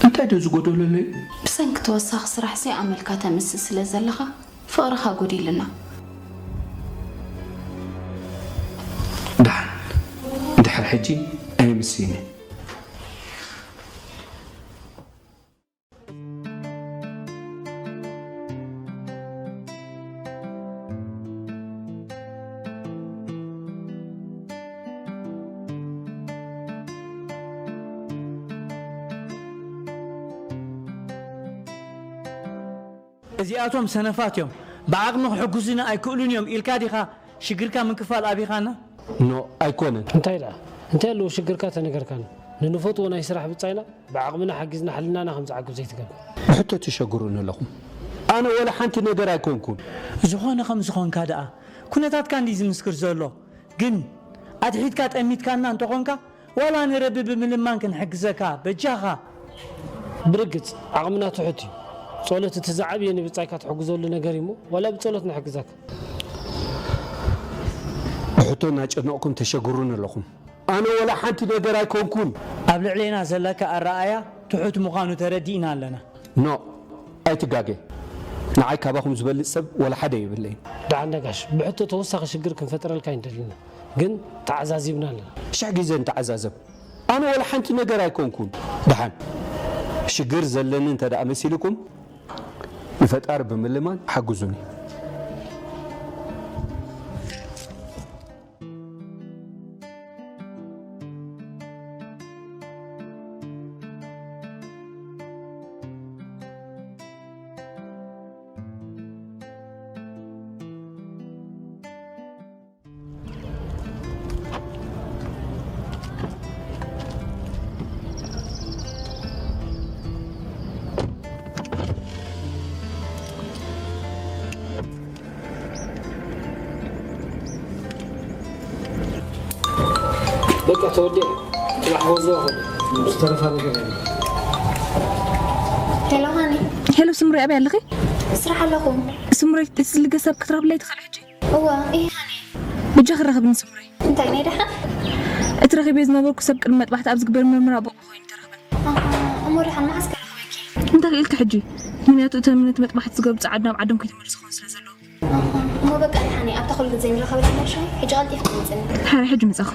እንታይ ዶ ዝጎደሎ ኣሎ እዩ? ብሰንኪ ተወሳኺ ስራሕ ዘይኣመልካ ተምስል ስለ ዘለኻ ፍቕርኻ ጎዲልና። ደሓን፣ እንድሕር ሕጂ ኣይምስይነ። እዚኣቶም ሰነፋት እዮም፣ ብዓቕሚ ክሕግዙና ኣይክእሉን እዮም ኢልካ ዲኻ ሽግርካ ምክፋል ኣቢኻና? ኖ ኣይኮነን። እንታይ ደኣ እንታይ ኣለዎ ሽግርካ ተነገርካና። ንንፈትዎ ናይ ስራሕ ብጻይና ብዓቕምና ሓጊዝና ሕልናና ከም ዝዓግብ ዘይትገብር። ብሕቶ ትሸግሩኒ ኣለኹም። ኣነ ወላ ሓንቲ ነገር ኣይኮንኩን። ዝኾነ ከም ዝኾንካ ደኣ ኩነታትካ እንዲ ዝምስክር ዘሎ። ግን ኣትሒትካ ጠሚትካና እንተኾንካ ዋላ ንረቢ ብምልማን ክንሕግዘካ በጃኻ። ብርግጽ ዓቕምና ትሑት እዩ። ጸሎት እቲ ዝዓብየ ንብጻይካ ትሕግዘሉ ነገር እዩ እሞ ዋላ ብጸሎት ንሕግዘካ። ብሕቶ እናጨነቕኩም ተሸግሩኒ ኣለኹም። ኣነ ወላ ሓንቲ ነገር ኣይኮንኩን። ኣብ ልዕሌና ዘለካ ኣረኣእያ ትሑት ምዃኑ ተረዲእና ኣለና። ኖ ኣይትጋገ። ንዓይ ካባኹም ዝበልጽ ሰብ ወላ ሓደ የብለይን። ደሓን ነጋሽ፣ ብሕቶ ተወሳኺ ሽግር ክንፈጥረልካ ኣይንደልን ኢና፣ ግን ተዓዛዚብና ኣለና። ሽሕ ግዜ ንተዓዛዘብ። ኣነ ወላ ሓንቲ ነገር ኣይኮንኩን። ደሓን ሽግር ዘለኒ እንተ ደኣ መሲልኩም ንፈጣሪ ብምልማን ሓግዙኒ። በቃ ተወዲአ። ጽባሕ ክወስዶ ይኽእል። ዝተረፈ ነገር የለን። ሄሎ ሃኒ። ሄሎ ስምሪ፣ ኣበይ ኣለኺ? ስራሕ ኣለኹ። ስምሪ፣ እቲ ዝልገስ ሰብ ክትረኽብለይ ትኽእሊ ሕጂ? እወ። እይ ሃኒ። ብጃኺ ራኸብኒ ስምሪ። እንታይ ናይ ደሓን? እቲ ረኺበ ዝነበርኩ ሰብ ቅድሚ መጥባሕቲ ኣብ ዝግበር ምርመራ ብቑዕ ኮይኑ ኣይተረኽበን። እሞ ደሓን መዓስ ከረኽበኪ? እንታይ ክኢልኪ ሕጂ? ምክንያቱ እተን ነቲ መጥባሕቲ ዝገብሩ ጸዓዱ ናብ ዓዶም ከይተመልሱ ክኾኑ ስለ ዘለዎም። እሞ በቃ ደሓን እየ። ኣብታ ኩሉ ግዜ ንራኸበሉ እምበር ሽዑ። ሕጂ ቀልጢፍኪ ምጽኒ። ሓረ ሕጂ ምጻኹ።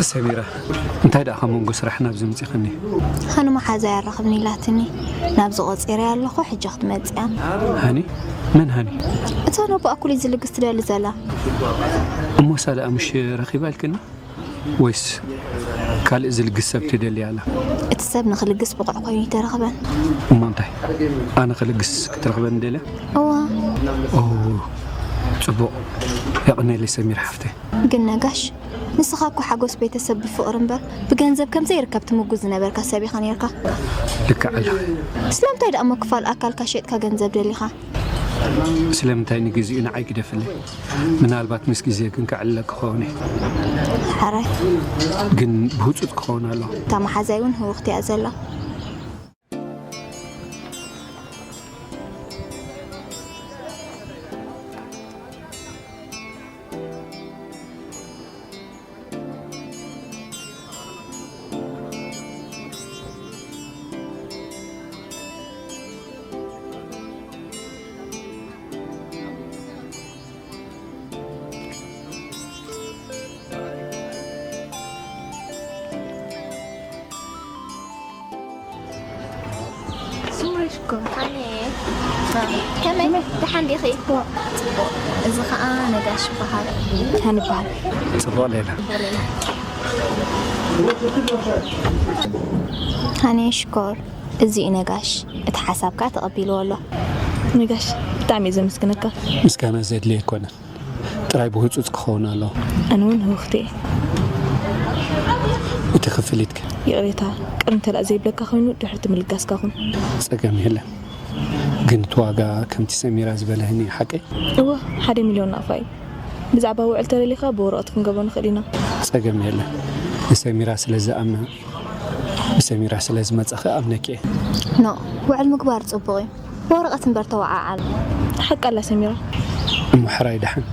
ሰሚራ፣ እንታይ ደኣ ካብ መንጎ ስራሕና ኣብዚ ምጺኸኒ? ሃኒ መሓዛ ያራኽብኒ ኢላትኒ። ናብዚ ቆጺረ ኣለኹ፣ ሕጂ ክትመጽያ። ሃኒ? መን ሃኒ? እታ ነቦ ኣኩሊ ዝልግስ ትደሊ ዘላ። እሞ እሳ ደኣ ምሽ ረኺባ ኢልክኒ? ወይስ ካልእ ዝልግስ ሰብ ትደሊ ኣላ? እቲ ሰብ ንኽልግስ ብቑዕ ኮይኑ ይተረኽበን። እሞ እንታይ? ኣነ ክልግስ ክትረኽበኒ ደልያ? እዋ። ኦ፣ ጽቡቕ። የቕኔለይ ሰሚራ ሓፍተይ። ግን ነጋሽ፣ ንስኻ እኮ ሓጎስ ቤተሰብ ብፍቕሪ እምበር ብገንዘብ ከም ዘይርከብ ትምጉ ዝነበርካ ሰብ ኢኻ ነርካ። ልክዕ ኣለኺ። ስለምንታይ ደኣ እሞ ክፋል ኣካልካ ሸጥካ ገንዘብ ደሊኻ? ስለምንታይ ንግዚኡ ንዓይ ግደፍለይ? ምናልባት ምስ ግዜ ግን ከዕልለኪ ክኸውን እየ። ሓራይ። ግን ብህጹጽ ክኸውን ኣለዎ። እታ መሓዛይ እውን ህውኽቲ እያ ዘላ። ስምሪ ሽኮር። ከመይ ደሓን ዲኺ? እዚ ከዓ ነጋሽ ይበሃል። ሃኒ ይበሃል። ጽቡቕ ሌላ። ሃኒ ሽኮር፣ እዚ እዩ ነጋሽ። እቲ ሓሳብ ከዓ ተቐቢልዎ ኣሎ። ነጋሽ፣ ብጣዕሚ እየ ዘመስግነካ። ምስጋና ዘድልየ ኣይኮነን። ጥራይ ብህጹጽ ክኸውን ኣለዎ። ኣነ እውን ህውኽቲ እየ። እቲ ክፍሊትከ? ይቕሬታ፣ ቅር እንተ ደኣ ዘይብለካ ኮይኑ ድሕርቲ ምልጋስካ ኩን። ጸገም የለን። ግን እቲ ዋጋ ከምቲ ሰሚራ ዝበለህኒ ሓቀይ? እወ፣ ሓደ ሚልዮን ናቕፋ እዩ። ብዛዕባ ውዕል ተደሊኻ ብወረቐት ክንገብሮ ንኽእል ኢና። ጸገም የለን። ንሰሚራ ስለ ዝኣምና፣ ብሰሚራ ስለ ዝመጻኸ ኣብነኪ እየ። ኖ፣ ውዕል ምግባር ጽቡቕ እዩ። ብወረቐት እምበር ተወዓዓል። ሓቂ ኣላ ሰሚራ። እሞ ሕራይ ደሓን።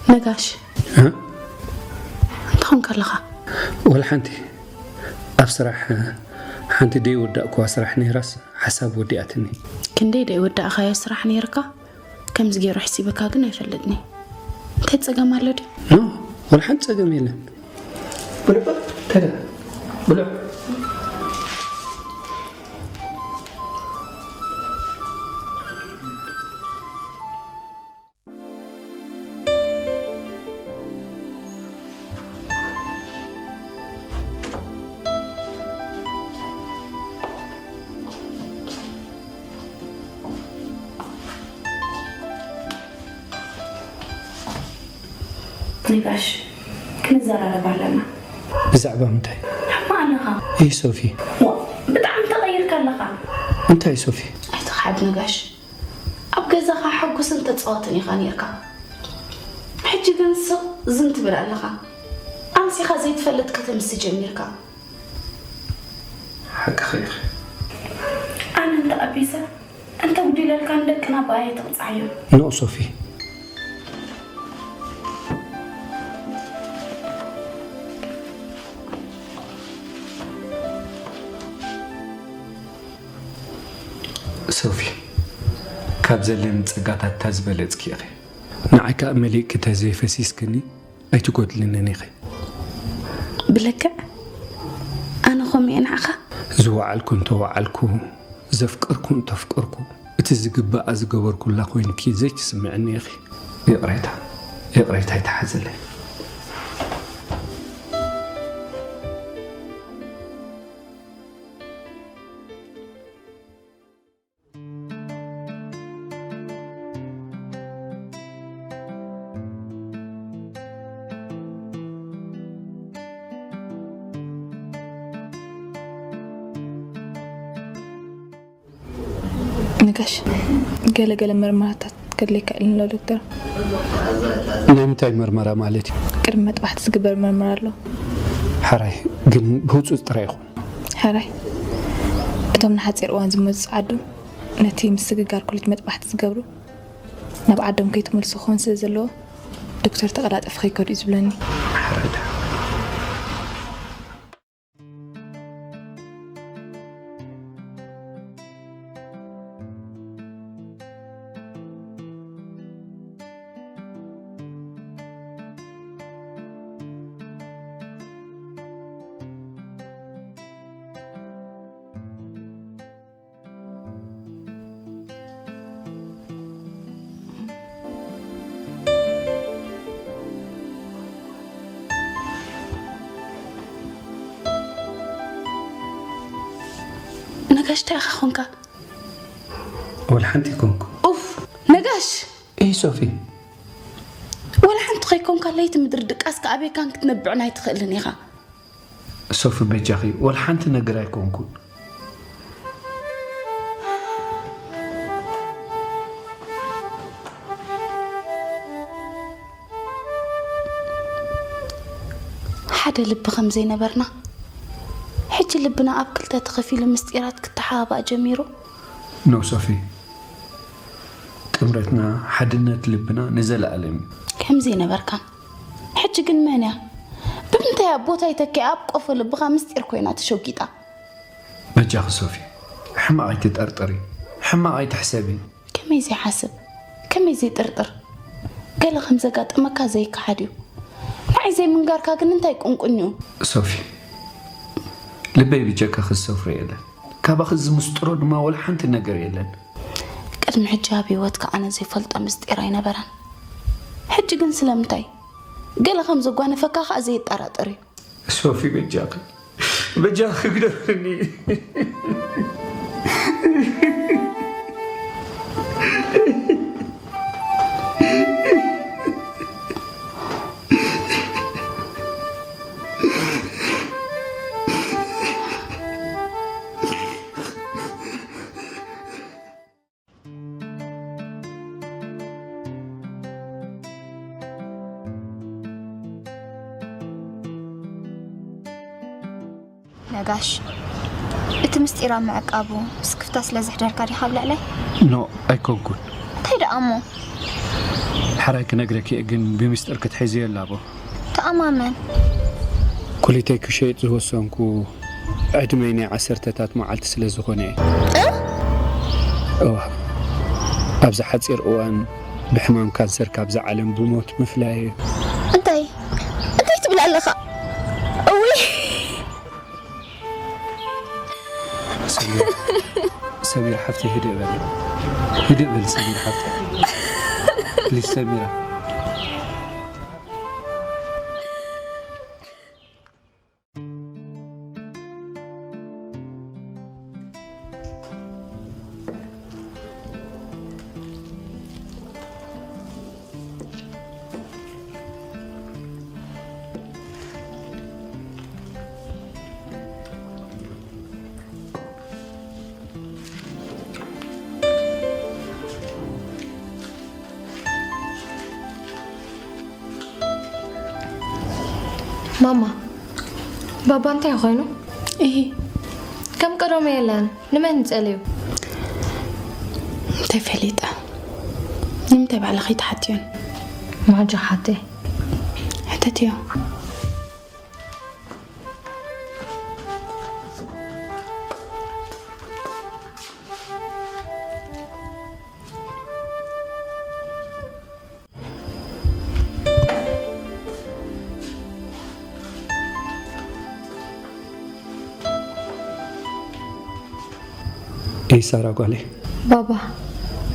ነጋሽ፣ እንታይ ኮንካ ኣለኻ? ወላ ሓንቲ። ኣብ ስራሕ ሓንቲ ደይወዳእኩዋ ስራሕ ነይራስ ሓሳብ ወዲኣትኒ። ክንደይ ደይወዳእካዮ ስራሕ ነይርካ? ከምዚ ገይሩ ኣሕሲበካ ግን ኣይፈልጥን እየ። እንታይ ጸገም ኣሎ ድዩ? ኖ፣ ወላ ሓንቲ ጸገም የለን። ብልዑ፣ ተዳ፣ ብልዑ። ጋሽ፣ ክንዘራረብ ኣለና። ብዛዕባ ምንታይ? ሕማቕ ኣለኻ። እይ ሶፊ። ዋ፣ ብጣዕሚ ተቐይርካ ኣለኻ። እንታይ ሶፊ? ኣይትኽሓድ ነጋሽ። ኣብ ገዛኻ ሕጉስን ተጻዋትን ኢኻ ነይርካ። ሕጂ ግን ስቕ ዝን ትብል ኣለኻ። ኣምሲኻ ዘይትፈልጥ ከተምሲ ጀሚርካ። ሓቅኺ ኢኺ። ኣነ እንተ ኣቢሰ እንተ ጉዲለልካ ንደቅና ብኣየ ትቕጻዕ እዮም። ኖ ሶፊ። ሶፊ፣ ካብ ዘለኒ ጸጋታት እታ ዝበለጽኪ ኢኺ። ንዓይ ከኣ መሊእኪ ተዘይፈሲስክኒ ኣይትጎድልንን ኢኺ። ብልክዕ ኣነ ኸምኡ እየ ንዓኻ። ዝወዓልኩ እንተወዓልኩ፣ ዘፍቀርኩ እንተፍቀርኩ፣ እቲ ዝግባኣ ዝገበርኩላ ኮይንኪ ዘይትስምዕኒ ኢኺ። ይቕሬታ፣ ይቕሬታ ኣይትሓዝለይ። ነጋሽ፣ ገለ ገለ መርመራታት ከድልየካ ኢሉ ኣሎ ዶክተር። ናይ ምንታይ መርመራ ማለት እዩ? ቅድሚ መጥባሕቲ ዝግበር መርመራ ኣሎ። ሓራይ ግን ብህፁፅ ጥራይ ይኹን። ሓራይ፣ እቶም ንሓፂር እዋን ዝመፁ ፀዓዱ ነቲ ምስግጋር ኩሊት መጥባሕቲ ዝገብሩ ናብ ዓዶም ከይተመልሱ ክኾን ስለ ዘለዎ ዶክተር ተቐላጠፊ ከይከዱ እዩ ዝብለኒ። ነጋሽ እንታይ ኢኻ ኾንካ? ወላ ሓንቲ ይኮንኩ። ኡፍ ነጋሽ። እይ ሶፊ። ወላ ሓንቲ ከይኮንካ ለይቲ ምድሪ ድቃስ ከኣቤካን ክትነብዕን ኣይትኽእልን ኢኻ። ሶፊ በጃኺ ወላ ሓንቲ ነገር ኣይኮንኩን። ሓደ ልቢ ከም ዘይነበርና ሕጂ ልብና ኣብ ክልተ ተኸፊሉ ምስጢራት ክተሓባባእ ጀሚሩ። ኖ ሶፊ፣ ጥምረትና ሓድነት ልብና ንዘለኣለም እዩ። ከም ዘይነበርካን ሕጂ ግን መን እያ? ብምንታይ ኣብ ቦታይ ተኪኣ ኣብ ቆፎ ልብኻ ምስጢር ኮይና ተሸጒጣ? በጃኺ ሶፊ፣ ሕማቕ ኣይትጠርጥሪ፣ ሕማቕ ኣይትሕሰቢ። ከመይ ዘይሓስብ፣ ከመይ ዘይጥርጥር? ገለ ከም ዘጋጠመካ ዘይከሓድ እዩ። ንዓይ ዘይምንጋርካ ግን እንታይ ቁንቁን እዩ? ሶፊ፣ ልበይ ብጀካ ክዝሰፍሮ የለን። ካባኺ ዝምስጥሮ ድማ ወላ ሓንቲ ነገር የለን። ቅድሚ ሕጂ ኣብ ህይወትካ ኣነ ዘይፈልጦ ምስጢር ኣይነበረን። ሕጂ ግን ስለምንታይ ገለ ከም ዘጓነፈካ ከኣ ዘየጠራጥር እዩ። ሶፊ በጃኺ፣ በጃኺ ግደፍኒ። ነጋሽ፣ እቲ ምስጢር ኣብ ምዕቃቡ ስክፍታ ስለ ዘሕደርካ ዲኻ ኣብ ልዕለይ? ኖ፣ ኣይኮንኩን። እንታይ ደኣ እሞ? ሓራይ ክነግረኪ እየ፣ ግን ብምስጢር ክትሕዝዮ ኣላቦ። ተኣማመን። ኩሊተይ ክሸይጥ ዝወሰንኩ ዕድመይ ናይ ዓሰርተታት መዓልቲ ስለ ዝኾነ እየ። እዋ፣ ኣብዚ ሓፂር እዋን ብሕማም ካንሰር ካብዛ ዓለም ብሞት ምፍላይ እየ። እንታይ እንታይ ትብል ኣለኻ? እውይ! ሰሚራ፣ ሰሚራ ሓፍተይ፣ ህድእ በል፣ ህድእ በል ሰሚራ ሓፍተይ፣ ፕሊዝ ሰሚራ። ማማ፣ ባባ እንታይ ኮይኑ? እሂ፣ ከም ቀደሙ የለን። ንመን ይጸልዩ? እንተፈሊጠ፣ ንምንታይ ባዕልኺ ትሓትዮን? ማጆ ሓተይ። ሕተትዮ። ኤይ ሳራ ጓለይ። ባባ፣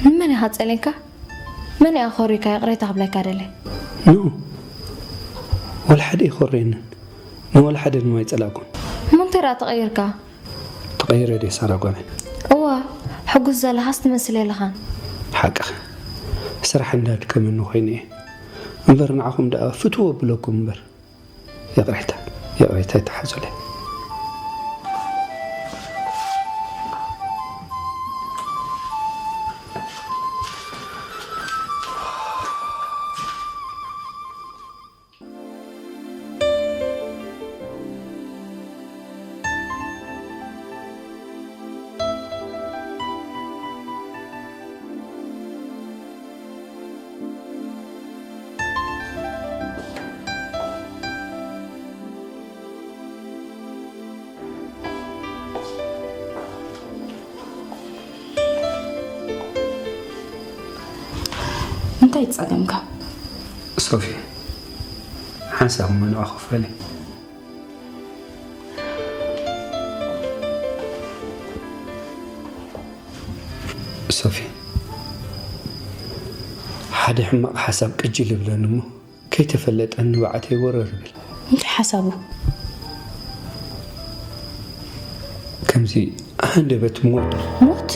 ንመን ኢኻ ጸሊእካ? መን እያ ኮሪካ? ይቕሬታ ክብለካ ደለ። ኖ፣ ወላ ሓደ ኣይኮረየንን። ንወላ ሓደ ድማ ኣይጸላእኩን። እሞ እንታይ ደኣ ተቐይርካ? ተቐይረ ድየ ሳራ ጓለይ? እዋ፣ ሕጉስ ዘለኻስ ትመስል የለኻን። ሓቅኺ። ስራሕ እንዳድከመኒ ኮይኑ እየ። እምበር ንዓኹም ደኣ ፍትዎ ኣብለኩም እምበር። ይቕሬታ፣ ይቕሬታ ይተሓዙለይ። እንታይ ጸገምካ? ሶፊ፣ ሓንሳብ እሞ ንዕኡ ክፈሊ። ሶፊ፣ ሓደ ሕማቕ ሓሳብ ቅጅል ይብለኒ እሞ፣ ከይተፈለጠኒ ንብዓተይ ወረር ይብል። እንታይ ሓሳቡ? ከምዚ ሃንደበት ሞት። ሞት?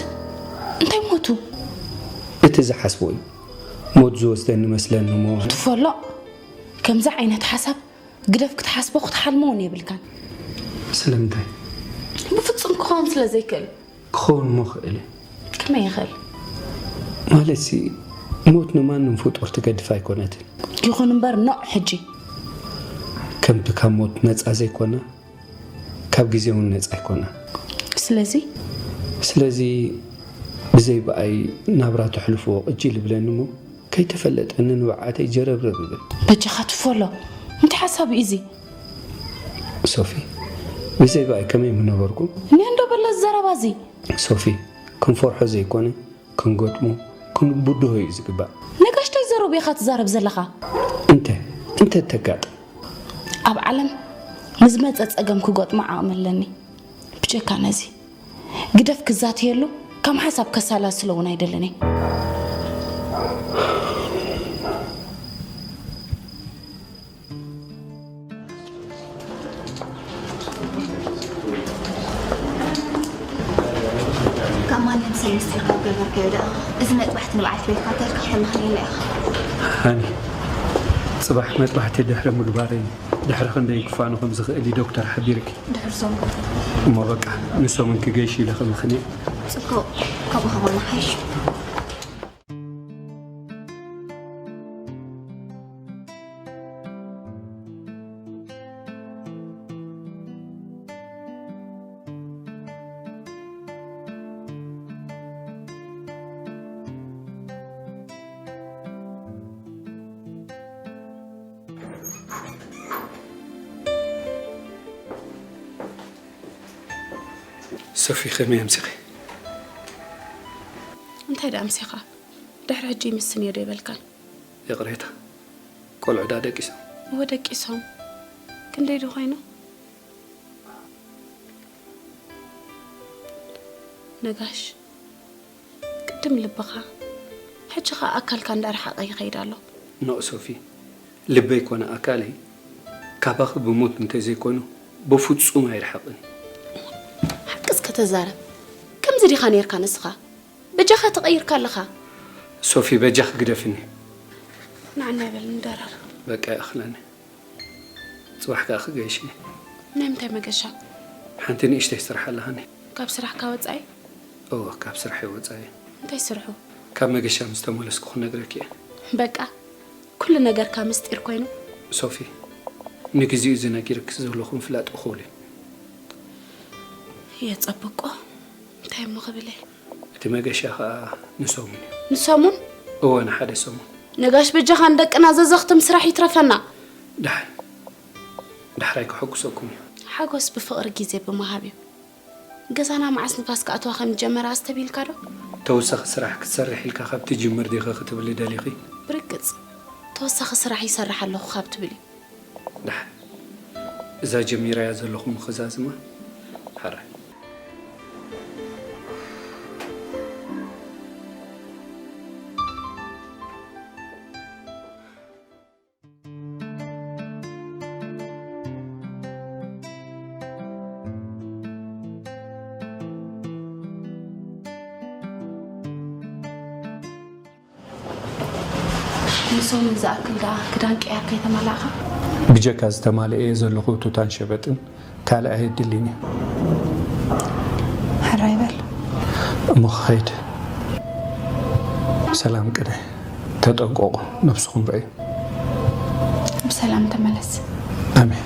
እንታይ ሞቱ? እቲ ዝሓስቦ እዩ። ሞት ዝወስደኒ መስለኒ እሞ። ትፈሎ፣ ከምዚ ዓይነት ሓሳብ ግደፍ ክትሓስቦ ክትሓልሞ እውን የብልካን። ስለምንታይ? ብፍጹም ክኸውን ስለ ዘይክእል። ክኸውን እሞ ክእል እዩ። ከመይ ይኽእል? ማለትሲ፣ ሞት ንማንም ፍጡር ትገድፍ ኣይኮነትን። ይኹን እምበር፣ ኖዕ ሕጂ። ከምቲ ካብ ሞት ነጻ ዘይኮነ፣ ካብ ግዜ እውን ነጻ ኣይኮነ። ስለዚ? ስለዚ፣ ብዘይ ብኣይ ናብራ ተሕልፍዎ ቅጅል ይብለኒ እሞ፣ ከይተፈለጠኒ ንብዓተይ ጀረብረብ እብል። በጃኻ ትፈሎ። እንታይ ሓሳብ እዩ እዚ? ሶፊ፣ ብዘይ ብኣይ ከመይ ምነበርኩም? እኒኦ እንዶ በሎ ዘረባ እዚ። ሶፊ፣ ክንፈርሖ ዘይኮነ፣ ክንገጥሞ፣ ክንብድሆ እዩ ዝግባእ። ነጋሽ እንታይ ዘረቡ ኢኻ ትዛረብ ዘለኻ? እንተ፣ እንተ ተጋጥም። ኣብ ዓለም ንዝመጸ ጸገም ክገጥሞ ዓቕሚ ኣለኒ። ብጀካ ነዚ፣ ግደፍ ክዛተየሉ፣ ከም ሓሳብ ከሰላስሎ እውን ኣይደልን እየ። ካብ ማንም ሰብ ምስጢር ካብ ገበርካዮ ደኣ፣ እዚ መጥባሕቲ ንብዓት ቤትካ ተልካ ከለኻ ሌላ ኢኻ። ሃኒ፣ ጽባሕ መጥባሕቲ ድሕሪ ምግባረይ፣ ድሕሪ ክንደይ ክፋኑ ከም ዝኽእል እዩ ዶክተር ሓቢርኪ። ድሕርሶም? እሞ በቃ፣ ንሶምን ክገይሽ ኢለ ክልኽን እየ። ጽቡቕ፣ ካብኡ ከማን ሓይሽ። ሶፊ፣ ከመይ ኣምሲኺ? እንታይ ደኣ ኣምሲኻ? ድሕሪ ሕጂ ይምስን እየ ዶ ይበልካን? ይቕሬታ፣ ቆልዑ ደኣ ደቂሶም። እወ፣ ደቂሶም። ክንደይ ዶ ኮይኑ? ነጋሽ፣ ቅድም ልብኻ፣ ሕጂ ኸኣ ኣካልካ እንዳረሓቐ ይኸይድ ኣሎ። ኖእ ሶፊ፣ ልበይ ኮነ ኣካለይ ካባኺ ብሞት እንተዘይኮኑ ብፍጹም ኣይርሕቕን። ሓቂ እስከ ተዛረብ። ከምዚ ዲኻ ኔርካ ንስኻ? በጃኻ ተቐይርካ ኣለኻ። ሶፊ፣ በጃኺ ግደፍኒ። ንዓና ይበል ንደረር። በቃ ይኣኽለኒ። ጽባሕ ከኣ ክገይሽ እየ። ናይ ምንታይ መገሻ? ሓንቲ ንእሽተይ ስራሕ ኣለሃኒ። ካብ ስራሕካ ወጻኢ? እወ፣ ካብ ስራሐይ ወጻኢ። እንታይ ስርሑ? ካብ መገሻ ምስ ተመለስኩ ክነግረኪ እየ። በቃ፣ ኩሉ ነገርካ ምስጢር ኮይኑ። ሶፊ፣ ንግዜኡ እዚ ነጊርኪ ዘለኹ ምፍላጥ እኹል እዩ። የጸብቆ እንታይ እሞ ክብል እየ? እቲ መገሻ ኸኣ ንሰሙን እዩ። ንሰሙን እወ ንሓደ ሰሙን። ነጋሽ በጃኻ ንደቅና ዘዘኽትም ስራሕ ይትረፈና። ዳሕራይ ዳሕራይ ከሐጉሰኩም እዩ። ሓጎስ ብፍቕሪ ግዜ ብምሃብ እዩ። ገዛና መዓስ ንፋስ ክኣትዋ ከም ዝጀመረ ኣስተብሂልካ ዶ? ተወሳኺ ስራሕ ክትሰርሒ ኢልካ ካብ ትጅምር ዲኺ ክትብሊ ደሊኺ? ብርግጽ ተወሳኺ ስራሕ ይሰርሕ ኣለኹ ካብ ትብል እዩ። ደሓን እዛ ጀሚረያ ዘለኹ ምኽዛዝማ ሕራይ። ንሰሙን ዝኣክል ደኣ ክዳን ቀያር ከይተመላእኻ? ብጀካ ዝተማልኤ እየ ዘለኹ ቱታን ሸበጥን ካልእ ኣየድልን እዩ። ሕራይ በል። እሞ ክኸይድ። ሰላም ቅነ። ተጠንቀቑ፣ ነብስኹም ርኣዩ። ብሰላም ተመለስ። ኣሜን።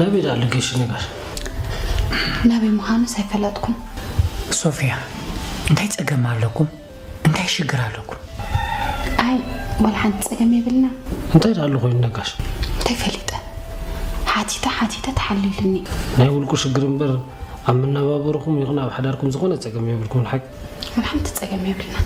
ናበይ ደኣ ኣሎ ገሽ ንገር። ናበይ ምዃኑስ ኣይፈለጥኩን። ሶፍያ እንታይ ጸገም ኣለኩም? እንታይ ሽግር ኣለኩም? ኣይ ዋላ ሓንቲ ጸገም የብልና። እንታይ ደኣ ኣሎ ኮይኑ ነጋሽ? እንታይ ፈሊጠ ሓቲተ ሓቲተ ተሓሊሉኒ። ናይ ውልቁ ሽግር እምበር ኣብ መነባበርኹም ይኹን ኣብ ሓዳርኩም ዝኾነ ጸገም የብልኩምን ሓቂ? ዋላ ሓንቲ ጸገም የብልና።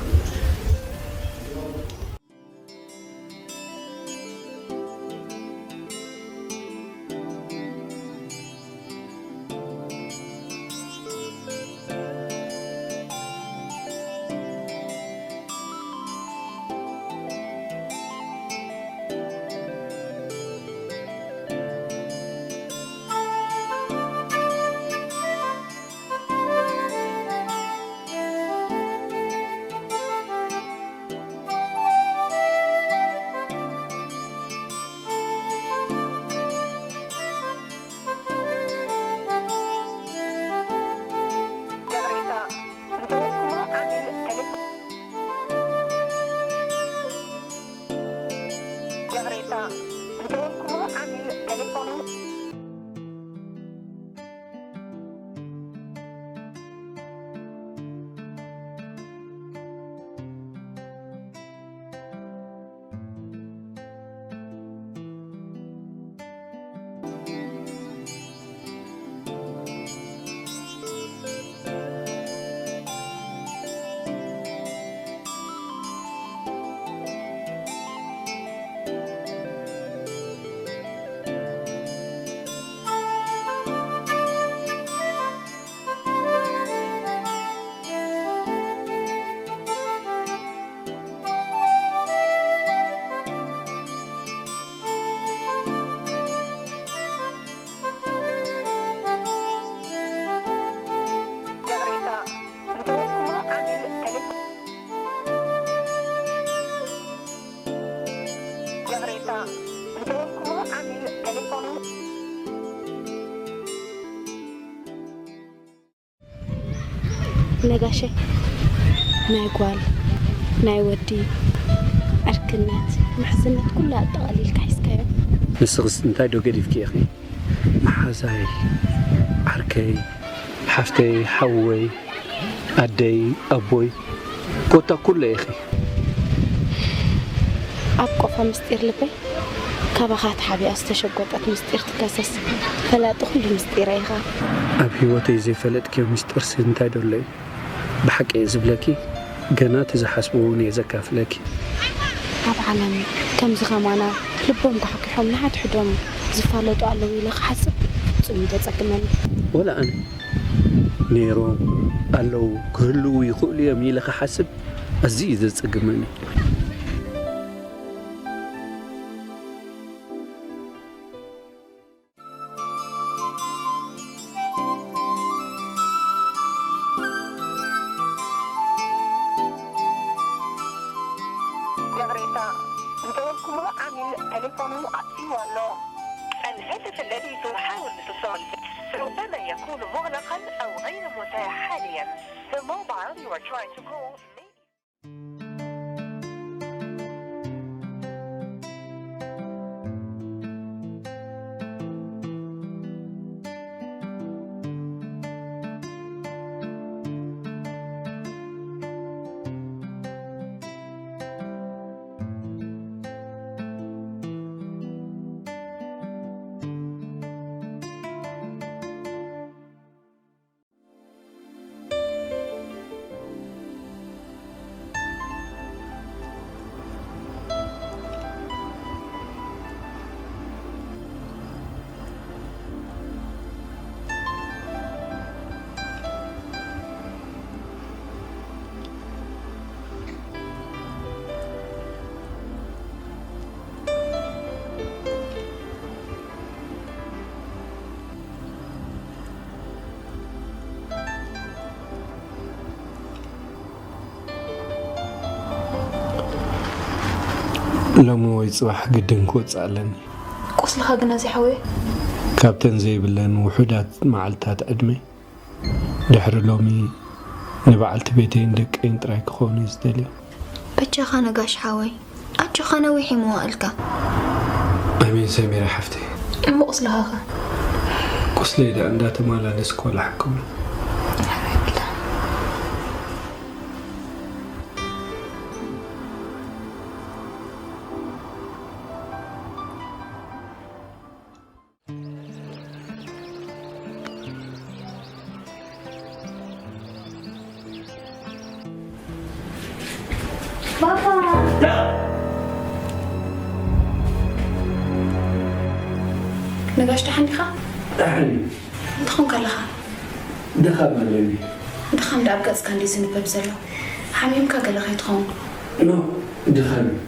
ነጋሸ፣ ናይ ጓል፣ ናይ ወዲ፣ ዕርክነት፣ ምሕዝነት ኩሉ ኣጠቓሊልካ ሒዝካዮ። ንስኽስ እንታይ ዶ ገዲፍኪ ኢኺ? መሓዛይ፣ ዓርከይ፣ ሓፍተይ፣ ሓወይ፣ ኣደይ፣ ኣቦይ፣ ኮታ ኩሉ ኢኺ። ኣብ ቆፎ ምስጢር ልበይ ካባኻ ተሓቢኣ ዝተሸጎጠት ምስጢር ትከሰስ። ፈላጢ ኩሉ ምስጢረይ ኢኻ። ኣብ ህይወተይ ዘይፈለጥክዮ ምስጢርሲ እንታይ ዶ ኣሎ እዩ? ብሓቂ እየ ዝብለኪ፣ ገና እቲ ዝሓስቦ እውን እየ ዘካፍለኪ። ኣብ ዓለም ከምዚ ከማና ልቦም ኳሕኲሖም ንሓድሕዶም ዝፋለጡ ኣለዉ ኢለ ክሓስብ ፍጹም እዩ ዘጸግመኒ። ወላ ኣነ ነይሮም፣ ኣለዉ፣ ክህልዉ ይኽእሉ እዮም ኢለ ክሓስብ ኣዝዩ እዩ ዘጸግመኒ። ይቕሬታ፣ ዝደወልኩምዎ ዓሚል ቴሌፎኑ ኣጥፊእዎ ኣሎ። الهاتف الذي تحاول الاتصال به ربما يكون مغلقا أو غير متاح حاليا. The mobile you are trying to call may ሎሚ ወይ ጽባሕ ግድን ክወጽእ ኣለኒ። ቁስልኻ ግና ዘይሓወየ? ካብተን ዘይብለን ውሑዳት መዓልታት ዕድመይ፣ ድሕሪ ሎሚ ንበዓልቲ ቤተይን ደቀይን ጥራይ ክኾኑ እየ ዝደልዮ። በጃኻ ነጋሽ ሓወይ፣ ኣጆኻ ነዊሕ እዩ መዋእልካ። ኣሜን ሰሚራ ሓፍተይ። እሞ ቁስልኻ ኸ? ቁስለይ ደኣ እንዳተመላለስኩ ወላ ሕክሞ። ባባ! ነጋሽ ደሓን ዲኻ? ደሓን እዩ። እንታይ ኾንካ ኣለኻ? ድኻም ኣለኒ። ድኻም ደኣ ኣብ ገጽካ እንድዩ ዝንበብ ዘሎ። ሓሚምካ ገለ ከይትኸውን። ኖ፣ ድኻም እዩ።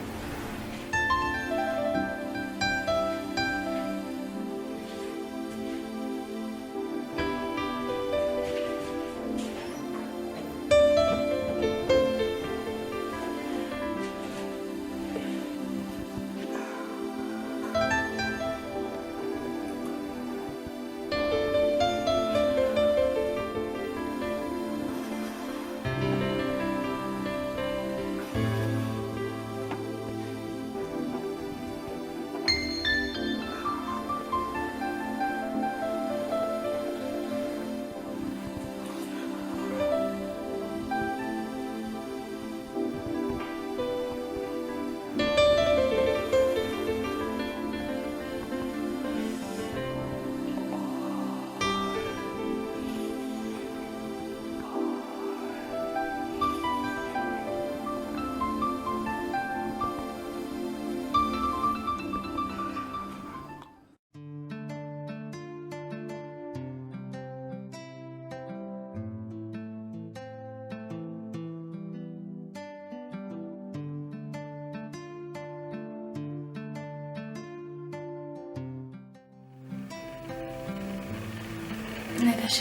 ነጋሽ፣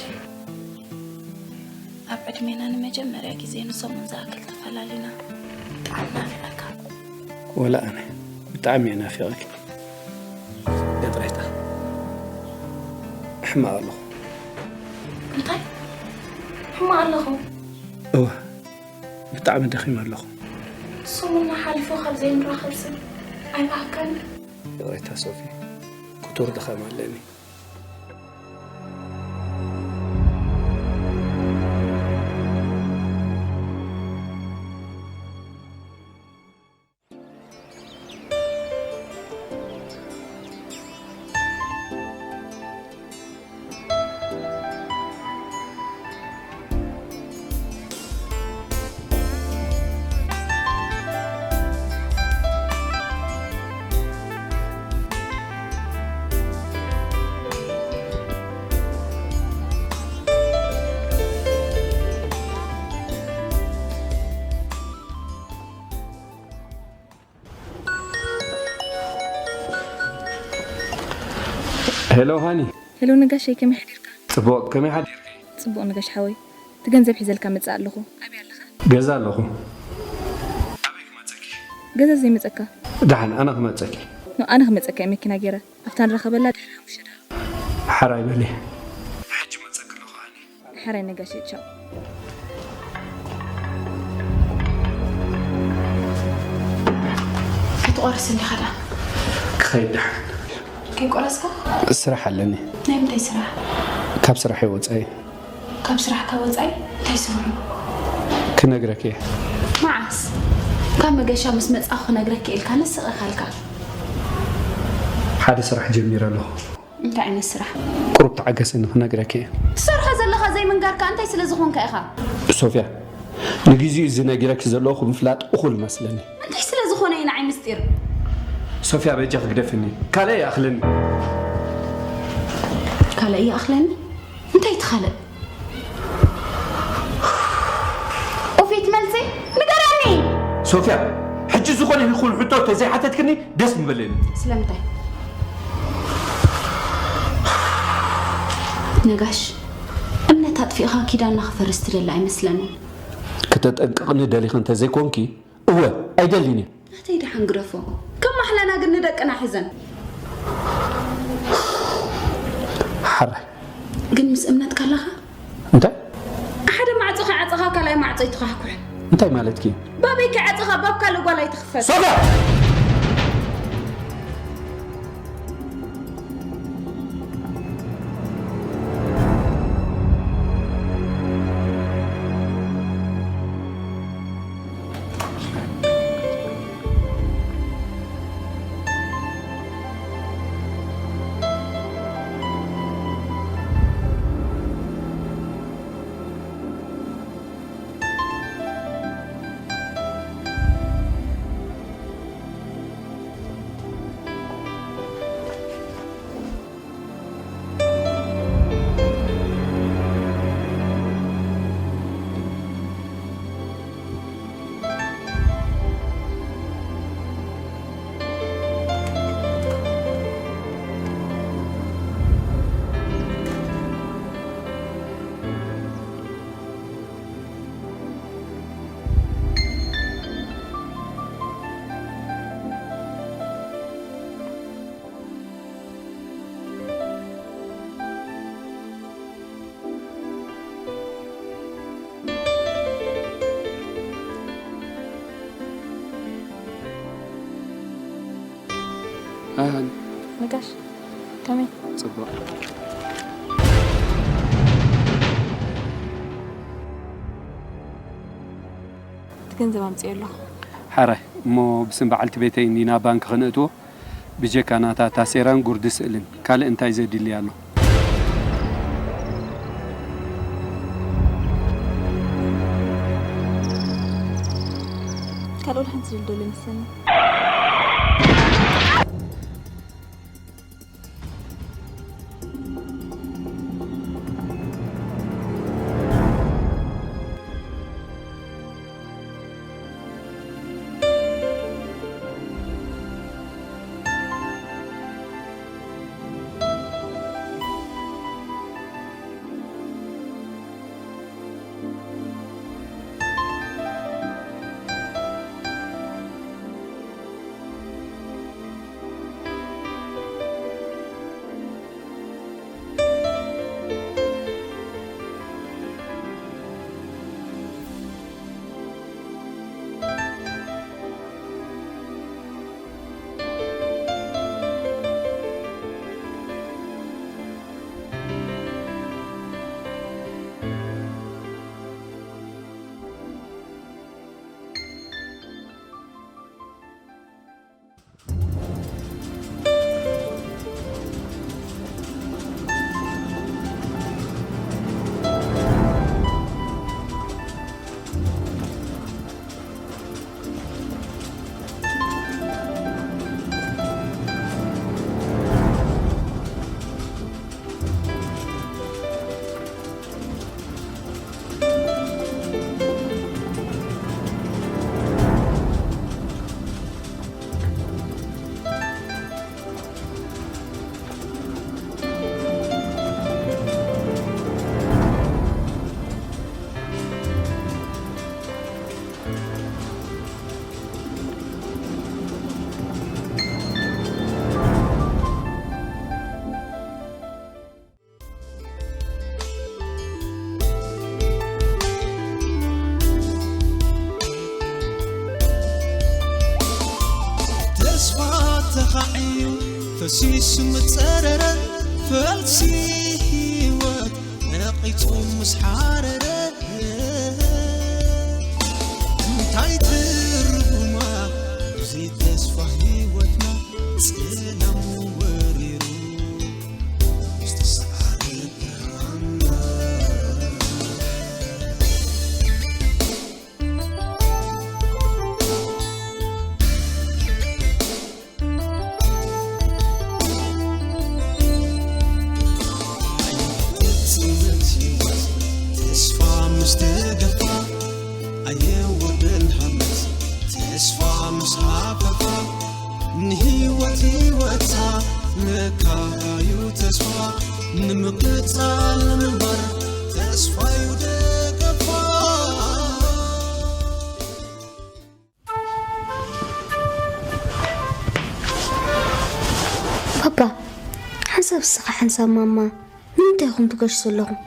ኣብ ዕድሜና ንመጀመርያ ግዜ ንሰሙን ዝኣክል ተፈላሊና። ብጣዕሚ ናፊቐካ። ወላ ኣነ ብጣዕሚ እየ ናፊቐኪ። ይቕሬታ። ሕማቕ ኣለኹ። እንታይ? ሕማቕ ኣለኹ? እወ፣ ብጣዕሚ ደኺመ ኣለኹ። ሰሙን ሓሊፉ ካብ ዘይንራኸብ ስብ ኣይበሃካን። ይቕሬታ ሶፊ፣ ክቱር ድኻም ኣለኒ። ሄሎ ሃኒ። ሄሎ ነጋሸይ፣ ከመይ ሓዲርካ? ጽቡቕ፣ ከመይ ሓዲርኪ? ጽቡቕ ነጋሽ ሓወይ፣ እቲ ገንዘብ ሒዘልካ መጽእ ኣለኹ። ኣበይ ኣለኻ? ገዛ ኣለኹ። ኣበይ ክመጸኪ? ገዛ ዘይመጸካ? ደሓን፣ ኣነ ክመጸኪ። ኖ፣ ኣነ ክመጸካ እየ መኪና ገይረ። ኣብታ ንራኸበላ ድሕሪ ሓሙሽተ ደቂቕ። ሓራይ በሊ። ሕጂ መጸኪ ኣለኹ ሃኒ። ሓራይ ነጋሽ፣ ቻው። ኣይትቆርስ እንዲኻ ደኣ? ክኸይድ ደሓን። ከይቆረስካ? ስራሕ ኣለኒ። ናይ ምንታይ ስራሕ? ካብ ስራሕ ወጻኢ። ካብ ስራሕካ ወጻኢ እንታይ ስርሑ? ክነግረኪ እየ። መዓስ? ካብ መገሻ ምስ መጻኹ ክነግረኪ ኢልካ ንስቕ ኢኻልካ። ሓደ ስራሕ ጀሚረ ኣለኹ። እንታይ ዓይነት ስራሕ? ቁሩብ ተዓገስኒ ክነግረኪ እየ። ትሰርሖ ዘለኻ ዘይምንጋርካ እንታይ ስለ ዝኾንካ ኢኻ? ሶፍያ፣ ንግዜኡ እዚ ነጊረኪ ዘለኹ ምፍላጥ እኹል መስለኒ። እንታይ ስለ ዝኾነ እዩ ንዓይ ምስጢር? ሶፍያ፣ በጃ ክግደፍኒ። ካልእ ይኣኽለኒ። ካልእ ይኣኽለኒ? እንታይ እቲ ካልእ? ኡፊት መልሲ ንገረኒ። ሶፍያ፣ ሕጂ ዝኾነ ይኹን ሕቶ ተዘይሓተትክኒ ደስ ምበለኒ። ስለምንታይ? ነጋሽ፣ እምነት ኣጥፊእኻ ኪዳንና ክፈርስ ትደሊ ኣይመስለንን። ክተጠንቅቕኒ ደሊኺ እንተዘይኮንኪ፣ እወ፣ ኣይደልን እየ። ናተይ ደሓን ግደፎ። ከም ማሕለና ግን ንደቅና ሒዘን። ሓራይ። ግን ምስ እምነት ካለኻ? እንታይ? ሓደ ማዕጾ ከይዓጸኻ ካልኣይ ማዕጾ ይተኻሕኩሕ። እንታይ ማለትኪ? ባበይ ከይዓጸኻ ባብ ካልእ ጓል ኣይትኽፈት። ሶፍያ! ኣህን። ነጋሽ፣ ከመይ? ጽቡቕ። እቲ ገንዘብ ኣምጽኦ ኣለኹ። ሓራይ፣ እሞ ብስም በዓልቲ ቤተይ እንዲና ባንክ ከነእትዎ፣ ብጀካ ናታ ታሴራን ጉርዲ ስእልን ካልእ እንታይ ዘድሊ ኣሎ? ካልእ ወላ ሓንቲ ዝብል ዘሎ ይመስለኒ። ቃዕዩ ፈሲሱ ምጸረረ፣ ፈልሲ ህይወት ነቒጹ ምስ ሓረረ፣ እንታይ ትርጉማ እዚ ተስፋ ህይወትና? ጽላም ወሪሩ ዝተሰዓረ ብርሃንና። ተስፋ ምስ ተገፋ ኣየወርደን ሃመት፣ ተስፋ ምስ ሃፈፋ ንህይወት ህይወታ መካራዩ ተስፋ ንምቅጻል ንምንባር ተስፋዩ ደገፋ። ባባ፣ ሓንሳብ እስኻ ሓንሳብ ማማ ንምንታይ ኢኹም ትገሹ ዘለኹም?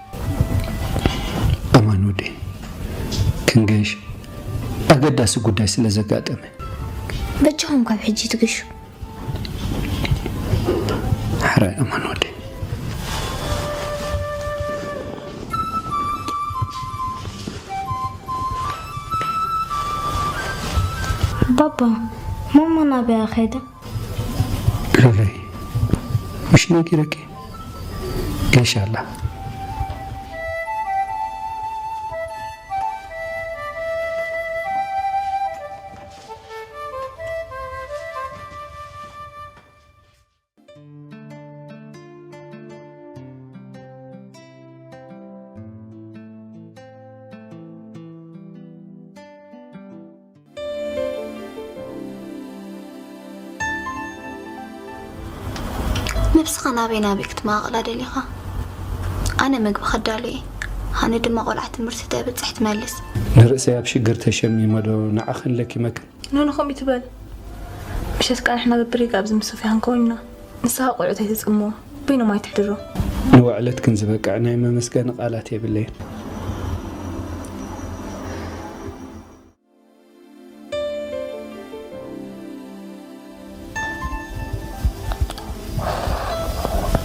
ኣማን ወደይ፣ ክንገሽ ኣገዳሲ ጉዳይ ስለ ዘጋጠመ። በጃኹም ካብ ሕጂ ትገሹ። ሕራይ ኣማን ወደይ። ባባ፣ ማማ ናበያ ከይዳ? ሉለይ፣ ምሽ ነጊረኪ? ገሻ ኣላ። ነብስኻ ናበይ ናበይ ክትመቓቕላ ደሊኻ? ኣነ ምግቢ ከዳሉ እየ። ሃኒ ድማ ቆልዓ ትምህርቲ ተብጽሕ ትመልስ። ንርእሰይ ኣብ ሽግር ተሸሚመ ዶ ንዓኽን ለኪመክን? ኖኖ ከምኡ ይትበል። ምሸት ከኣ ንሕና በብሪጋ ኣብዚ ምስ ሶፊያ ክንከውን ኢና። ንስኻ ቆልዑት ኣይተጽምዎ። በይኖም ኣይትሕድሮ። ንውዕለትክን ዝበቅዕ ናይ መመስገኒ ቃላት የብለይን።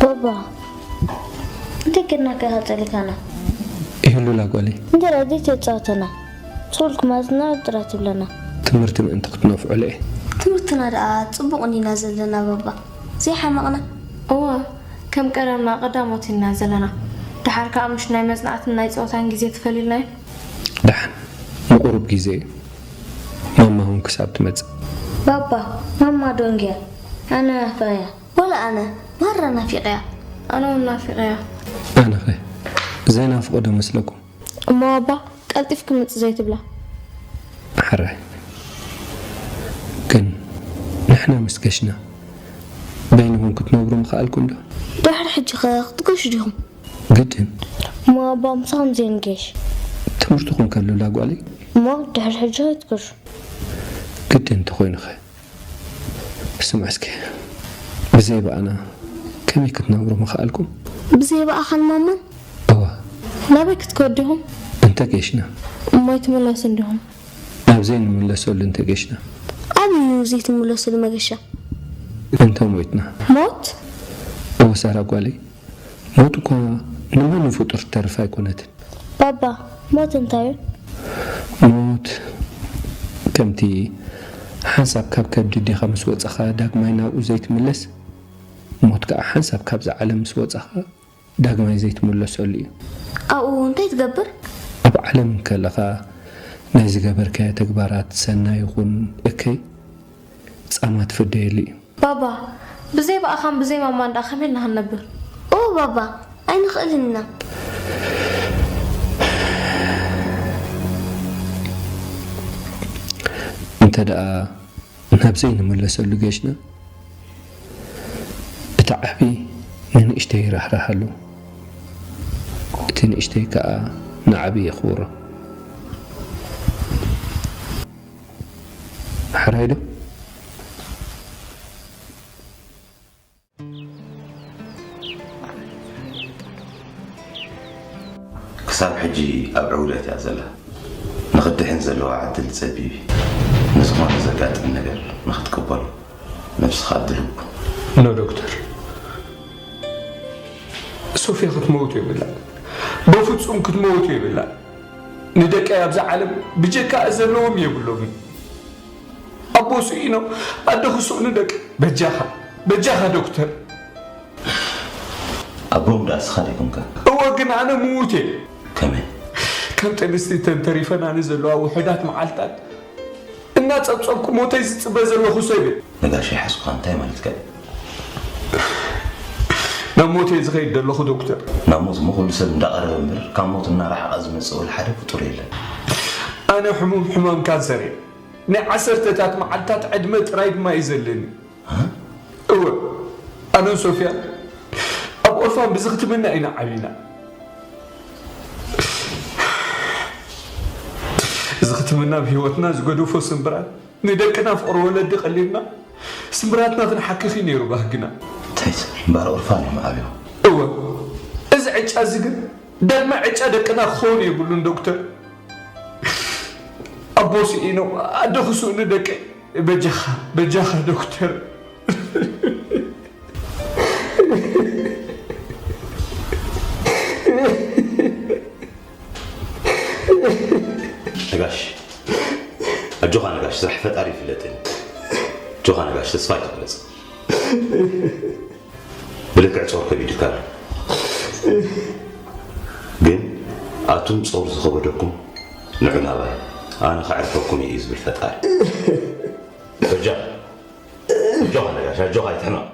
ባባ እንታይ ጌርናካ ኢኻ ጸሊእካና? ይህሉላ ጓለይ። እንጀራ ዘይተጻወተና ሶልክ ማዝና ጥራ ትብለና። ትምህርቲ ምእንቲ ክትነፍዑ ኢለ። ትምህርትና ደኣ ጽቡቕ ኢና ዘለና ባባ ዘይሓመቕና። እወ ከም ቀደምና ቀዳሞት ኢና ዘለና። ደሓር ከኣ ምሽ ናይ መጽናዕትን ናይ ጸወታን ግዜ ተፈሊልና እዩ። ደሓን ንቁሩብ ግዜ እዩ ማማ እውን ክሳብ ትመጽእ። ባባ ማማ ዶ እንድያ ኣነ ናፊቐያ። ወላ ኣነ ማራ ናፊቐያ። ኣነ እውን ናፊቐያ። ኣነኸ ዘይናፍቆ ዶ መስለኩም? እሞ ባባ ቀልጢፍ ክምጽእ ዘይትብላ? ሕራይ ግን ንሕና ምስ ገሽና በይንኹም ክትነብሩ ምኸኣልኩም ዶ? ድሕሪ ሕጂ ኸ ክትገሹ ዲኹም? ግድን። እሞ ኣባ ምሳኹም ዘይንገሽ? ትምህርትኹም ከሉላ ጓለይ። እሞ ድሕሪ ሕጂ ኣይትገሹ። ግድን እንተኾይኑኸ? ስምዑ እስከ፣ ብዘይ ብኣና ከመይ ክትነብሩ ምኸኣልኩም? ብዘይ ብኣኻን ማማን? እወ። ናበይ ክትከዱ ዲኹም? እንተ ጌሽና። እሞ ኣይትምለሱን ዲኹም? ናብ ዘይንምለሰሉ እንተ ጌሽና። ኣበይ እዩ ዘይትምለሱሉ መገሻ? እንተ ሞይትና። ሞት? እወ ሳራ ጓለይ፣ ሞት እኳ ንማንም ፍጡር ትተርፍ ኣይኮነትን። ባባ፣ ሞት እንታይ እዩ? ሞት ከምቲ ሓንሳብ ካብ ከብዲ ኣዴኻ ምስ ወጻኻ ዳግማይ ናብኡ ዘይትምለስ፣ ሞት ከኣ ሓንሳብ ካብዛ ዓለም ምስ ወጻኻ ዳግማይ ዘይትምለሰሉ እዩ። ኣብኡ እንታይ ትገብር? ኣብ ዓለም እንከለኻ ናይ ዝገበርካዮ ተግባራት ሰናይ ይኹን እከይ ጻማ ትፍደየሉ እዩ። ባባ፣ ብዘይ ብኣኻን ብዘይ ማማን ደኣ ከመይ ኢልና ክንነብር? ኦ ባባ፣ ኣይንኽእልን ኢና። እንተ ደኣ ናብ ዘይንምለሰሉ ጌሽና፣ እቲ ዓቢ ንንእሽተይ ይራህርሃሉ፣ እቲ ንእሽተይ ከኣ ንዓቢ የኽብሮ። ሕራይ ዶ? ክሳብ ሕጂ ኣብ ዕውደት እያ ዘላ። ንኽድሕን ዘለዋ ዕድል ጸቢብ እዩ። ንዝኾነ ዘጋጥም ነገር ንኽትቅበሎ ነብስኻ ድልው። ኖ ዶክተር፣ ሶፊያ ክትመውት የብላ፣ በፍጹም ክትመውት የብላ። ንደቀይ ኣብዛ ዓለም ብጀካ ዘለዎም የብሎም። ኣቦ ስኢኖ ኣደ ክስእኑ ደቂ። በጃኻ በጃኻ ዶክተር። ኣቦም ደኣ ንስኻ ዲኹምካ? እወ፣ ግን ኣነ ምዉት እየ። ከመይ? ከም ጥንስቲ ተንተሪፈናኒ ዘለዋ ውሑዳት መዓልታት እናጸብጸብኩ ሞተይ ዝጽበ ዘለኹ ሰብ እየ። ነጋሽ ይሓዝኩኻ እንታይ ማለትካ እዩ? ናብ ሞተይ ዝኸይድ ዘለኹ ዶክተር። ናብ ሞት እሞ ኩሉ ሰብ እንዳቐረበ እምበር ካብ ሞት እናረሓቐ ዝመጽእ ወላ ሓደ ፍጡር የለን። ኣነ ሕሙም ሕማም ካንሰር እየ። ናይ ዓሰርተታት መዓልታት ዕድመ ጥራይ ድማ እዩ ዘለኒ። እወ፣ ኣነን ሶፍያን ኣብ ኦርፋን ብዝኽትምና ኢና ዓቢና። ዝኽትምና ኣብ ህይወትና ዝገደፎ ስምብራት ንደቅና ፍቕሪ ወለዲ ቀሊልና ስምብራትና ክንሓክኽ እዩ ነይሩ ባህግና። እንታይ ሰብ እምበኣር ኦርፋን እዮም ዓብዮም። እወ፣ እዚ ዕጫ እዚ ግን ዳግማይ ዕጫ ደቅና ክኸውን የብሉን ዶክተር። ኣቦ ስኢኖም ኣደ ክስእኑ ደቀይ። በጃኻ በጃኻ ዶክተር። ነጋሽ ኣጆኻ ነጋሽ፣ ስራሕ ፈጣሪ ይፍለጥን። ኣጆኻ ነጋሽ፣ ተስፋ ኣይትቑረጽ። ብልክዕ ጾር ከቢዱካ ኣሎ። ግን ኣቱም ጾር ዝኸበደኩም ንዑ ናባይ፣ ኣነ ከዕርፈኩም እየ እዩ ዝብል ፈጣሪ። በጃ፣ ኣጆኻ ነጋሽ፣ ኣጆኻ ኣይትሕመቕ።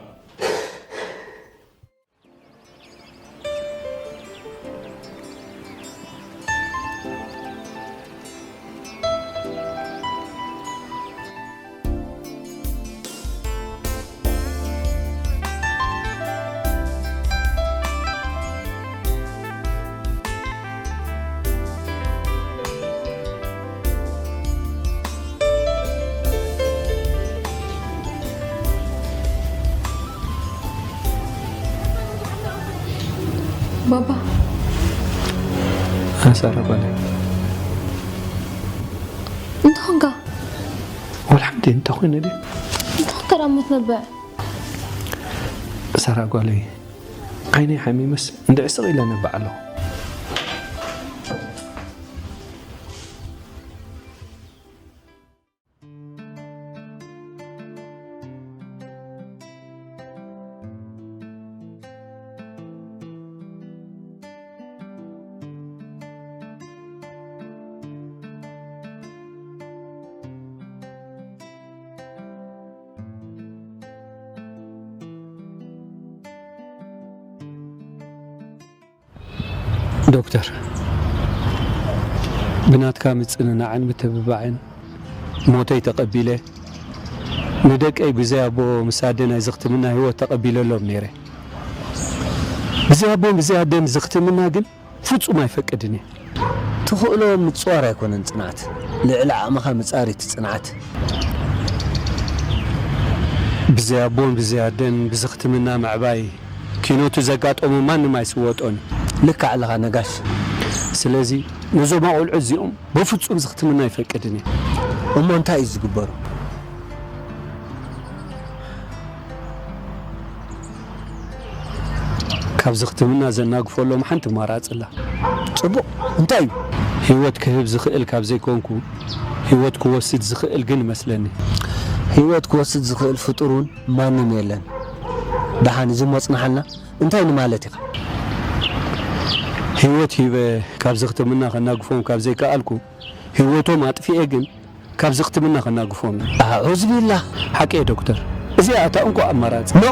ባባ ኣነ ሳራ ጓለይ። እንታይ ኾንካ? ወላ ሓንቲ እንታይ ኮይነ ድየ? እንታይ ኾንካ ደኣ እሞ ትነብዕ? ሳራ ጓለይ ዓይነይ ሓሚመስ እንድዒ ስቕ ኢለ ነብዕ ኣለኹ። ዶክተር፣ ብናትካ ምጽንናዕን ምትብባዕን ሞተይ ተቐቢለ፣ ንደቀይ ብዘይ ኣቦ ምስ ኣደ ናይ ዝኽትምና ህይወት ተቐቢለሎም ነይረ። ብዘይ ኣቦን ብዘይ ኣደን ዝኽትምና ግን ፍጹም ኣይፈቅድን እየ። ትኽእሎ ምጽዋር ኣይኮነን ጽንዓት፣ ልዕሊ ዓቕምኻ ምጻር እዩ እቲ ጽንዓት። ብዘይ ኣቦን ብዘይ ኣደን ብዝኽትምና ምዕባይ ኪኖቱ ዘጋጠሞ ማንም ኣይስወጦን። ልክዕ ኣለኻ ነጋሽ። ስለዚ ነዞም ኣቑልዑ እዚኦም በፍጹም ዝኽትምና ኣይፈቅድን እየ። እሞ እንታይ እዩ ዝግበሩ? ካብ ዝኽትምና ዘናግፈሎም ሓንቲ ኣማራጺ ኣላ። ጽቡቕ፣ እንታይ እዩ? ህይወት ክህብ ዝኽእል ካብ ዘይኮንኩ፣ ህይወት ክወስድ ዝኽእል ግን እመስለኒ። ህይወት ክወስድ ዝኽእል ፍጡር እውን ማንም የለን። ደሓን እዚ እሞ ጽንሓልና፣ እንታይ ንማለት ኢኻ? ህይወት ሂበ ካብ ዝኽትምና ከናግፎም ካብ ዘይከኣልኩ፣ ህይወቶም ኣጥፊኤ ግን ካብ ዝኽትምና ከናግፎም። ኣዑዝ ቢላህ። ሓቂ እየ ዶክተር። እዚኣ እታ እንኮ ኣማራጺ። ኖ፣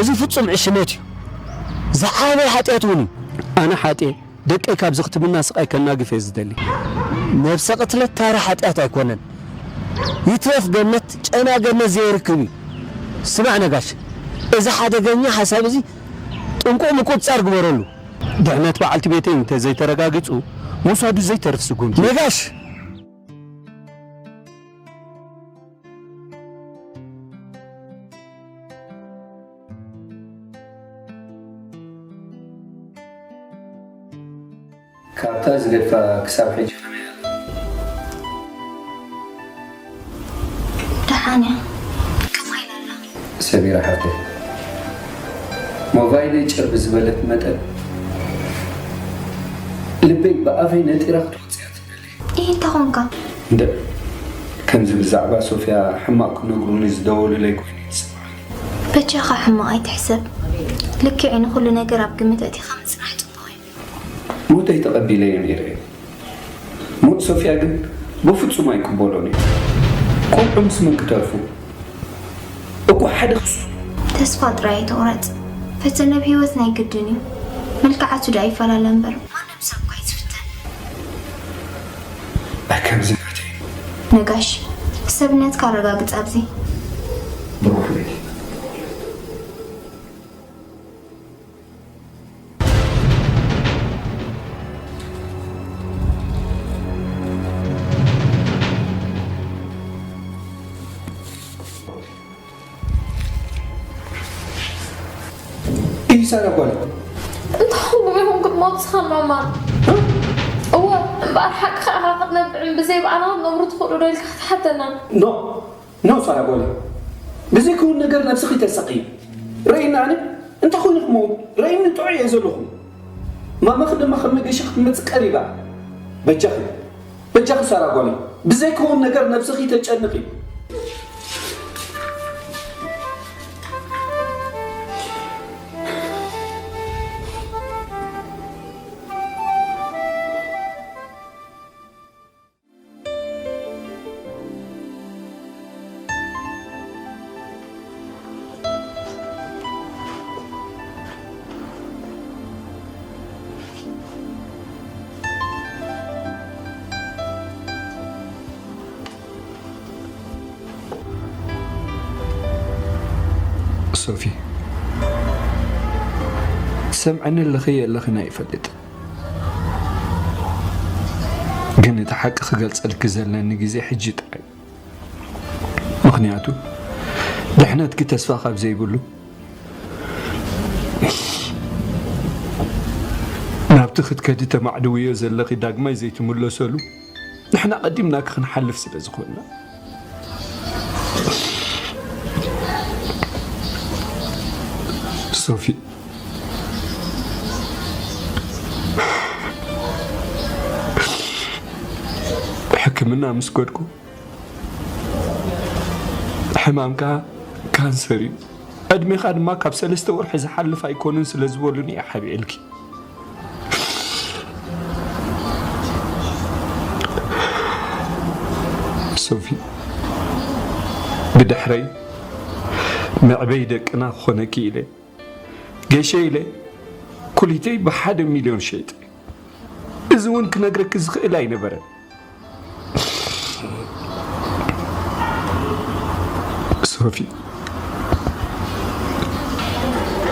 እዚ ፍጹም ዕሽነት እዩ። ዝዓበየ ሓጢኣት እውን እዩ። ኣነ ሓጥየ ደቀይ ካብ ዝኽትምና ስቓይ ከናግፍ እየ ዝደሊ። ነብሰ ቅትለት ታራ ሓጢኣት ኣይኮነን። ይትረፍ ገነት፣ ጨና ገነት ዘየርክብ እዩ። ስማዕ ነጋሽ፣ እዚ ሓደገኛ ሓሳብ እዚ ጥንቁቕ ምቁጽጻር ግበረሉ። ድሕነት በዓልቲ ቤተይ እንተ ዘይተረጋጊጹ፣ ምውሳዱ ዘይተርፍ ስጉምቲ። ነጋሽ! ካብታ ዝገድፋ ክሳብ ሕጂ ከመይ ኣላ? ደሓን እያ። ከማይ ኢላ ኣላ። ሰሚራ ሓፍተይ፣ ሞባይለይ ጭር ብዝበለት መጠን፣ ልበይ ብኣፈይ ነጢራ ክትወጽእ እያ ትብለለይ። ይህ እንታይ ኮንካ? እንደ ከምዚ ብዛዕባ ሶፊያ ሕማቕ ክነግሩኒ ዝደወሉለይ ኮይኑ እዩ ዝስምዓኒ። በጃኻ ሕማቕ ኣይትሕሰብ። ልክዕ እዩ፣ ንኹሉ ነገር ኣብ ግምት ኣእቲኻ ምጽናሕ ጽቡቕ እዩ። ሞተይ ተቐቢለዮ ነይረ እየ። ሞት ሶፊያ ግን ብፍጹም ኣይቅበሎን እየ። ቆልዑ ምስ መን ክተርፉ? እኮ ሓደ ክሱ ተስፋ ጥራይ ኣይትቑረጽ። ፈተነ ኣብ ህይወት ናይ ግድን እዩ። መልክዓቱ ደኣ ይፈላለ እምበር ማንም ሰብ እኳ እዩ ዝፍተን። ኣይ ከምዚ ናተይ ነጋሽ፣ ሰብነትካ ኣረጋግጽ ኣብዚ። ብሩኽ ለይቲ። ኢሳራ ጓል እንታይ ኹን ኢኹም ክትሞት ስኻን ዑማር? እወ እምበኣር ሓቅኻ ኢኻ ክትነብዕን ብዘይ ብኣና ክትነብሩ ትኽእሉ ዶ ኢልካ ክትሓተና? ኖ ኖ ሳራ ጓል ብዘይ ክውን ነገር ነብስኺ ተሳቂ ረኢና ኣነ እንታይ ኮይኑ ክመውት ረኢኒ ጥዑ እየ ዘለኹ ማማኺ ድማ ከም መገሻ ክትመጽእ ቀሪባ በጃኺ በጃኺ ሳራ ጓል ብዘይ ክውን ነገር ነብስኺ ተጨንቂ ሶፊ ትሰምዐኒ ኣለኺ የለኽን ኣይፈልጥን። ግን እቲ ሓቂ ክገልጸልኪ ዘለኒ ግዜ ሕጂ ጥራይ። ምኽንያቱ ድሕነትኪ ተስፋ ካብ ዘይብሉ ናብቲ ክትከዲ ተማዕድውዮ ዘለኺ ዳግማይ ዘይትምለሰሉ ንሕና ቀዲምናኪ ክንሓልፍ ስለ ዝኾንና። ሶፊ ሕክምና ምስ ከድኩ ሕማምካ ካንሰር እዩ፣ ዕድሜኻ ድማ ካብ ሰለስተ ወርሒ ዝሓልፍ ኣይኮንን ስለ ዝበሉኒ እየ ሓቢኤልኪ። ሶፊ ብድሕረይ መዕበይ ደቅና ክኾነኪ ኢለ ገሸ ኢለ ኩሊተይ ብሓደ ሚልዮን ሸይጠ። እዚ እውን ክነግረኪ ዝኽእል ኣይነበረን። ሶፊ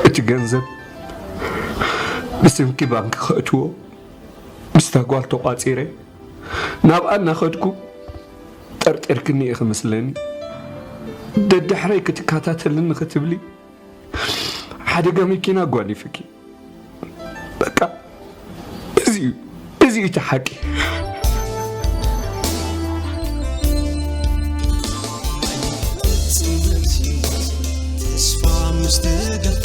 እቲ ገንዘብ ብስምኪ ባንኪ ከእትዎ ምስታ ጓል ተቋፂረ ናብኣ እናኸድኩ ጠርጢርክኒ ኢኺ መስለኒ ደድሕረይ ክትከታተልኒ ክትብሊ ሓደጋ መኪና ኣጓኒፍኪ በቃ እዚ እዩ እዚ እዩ እቲ ሓቂ ተስፋ ምስ ተገፋ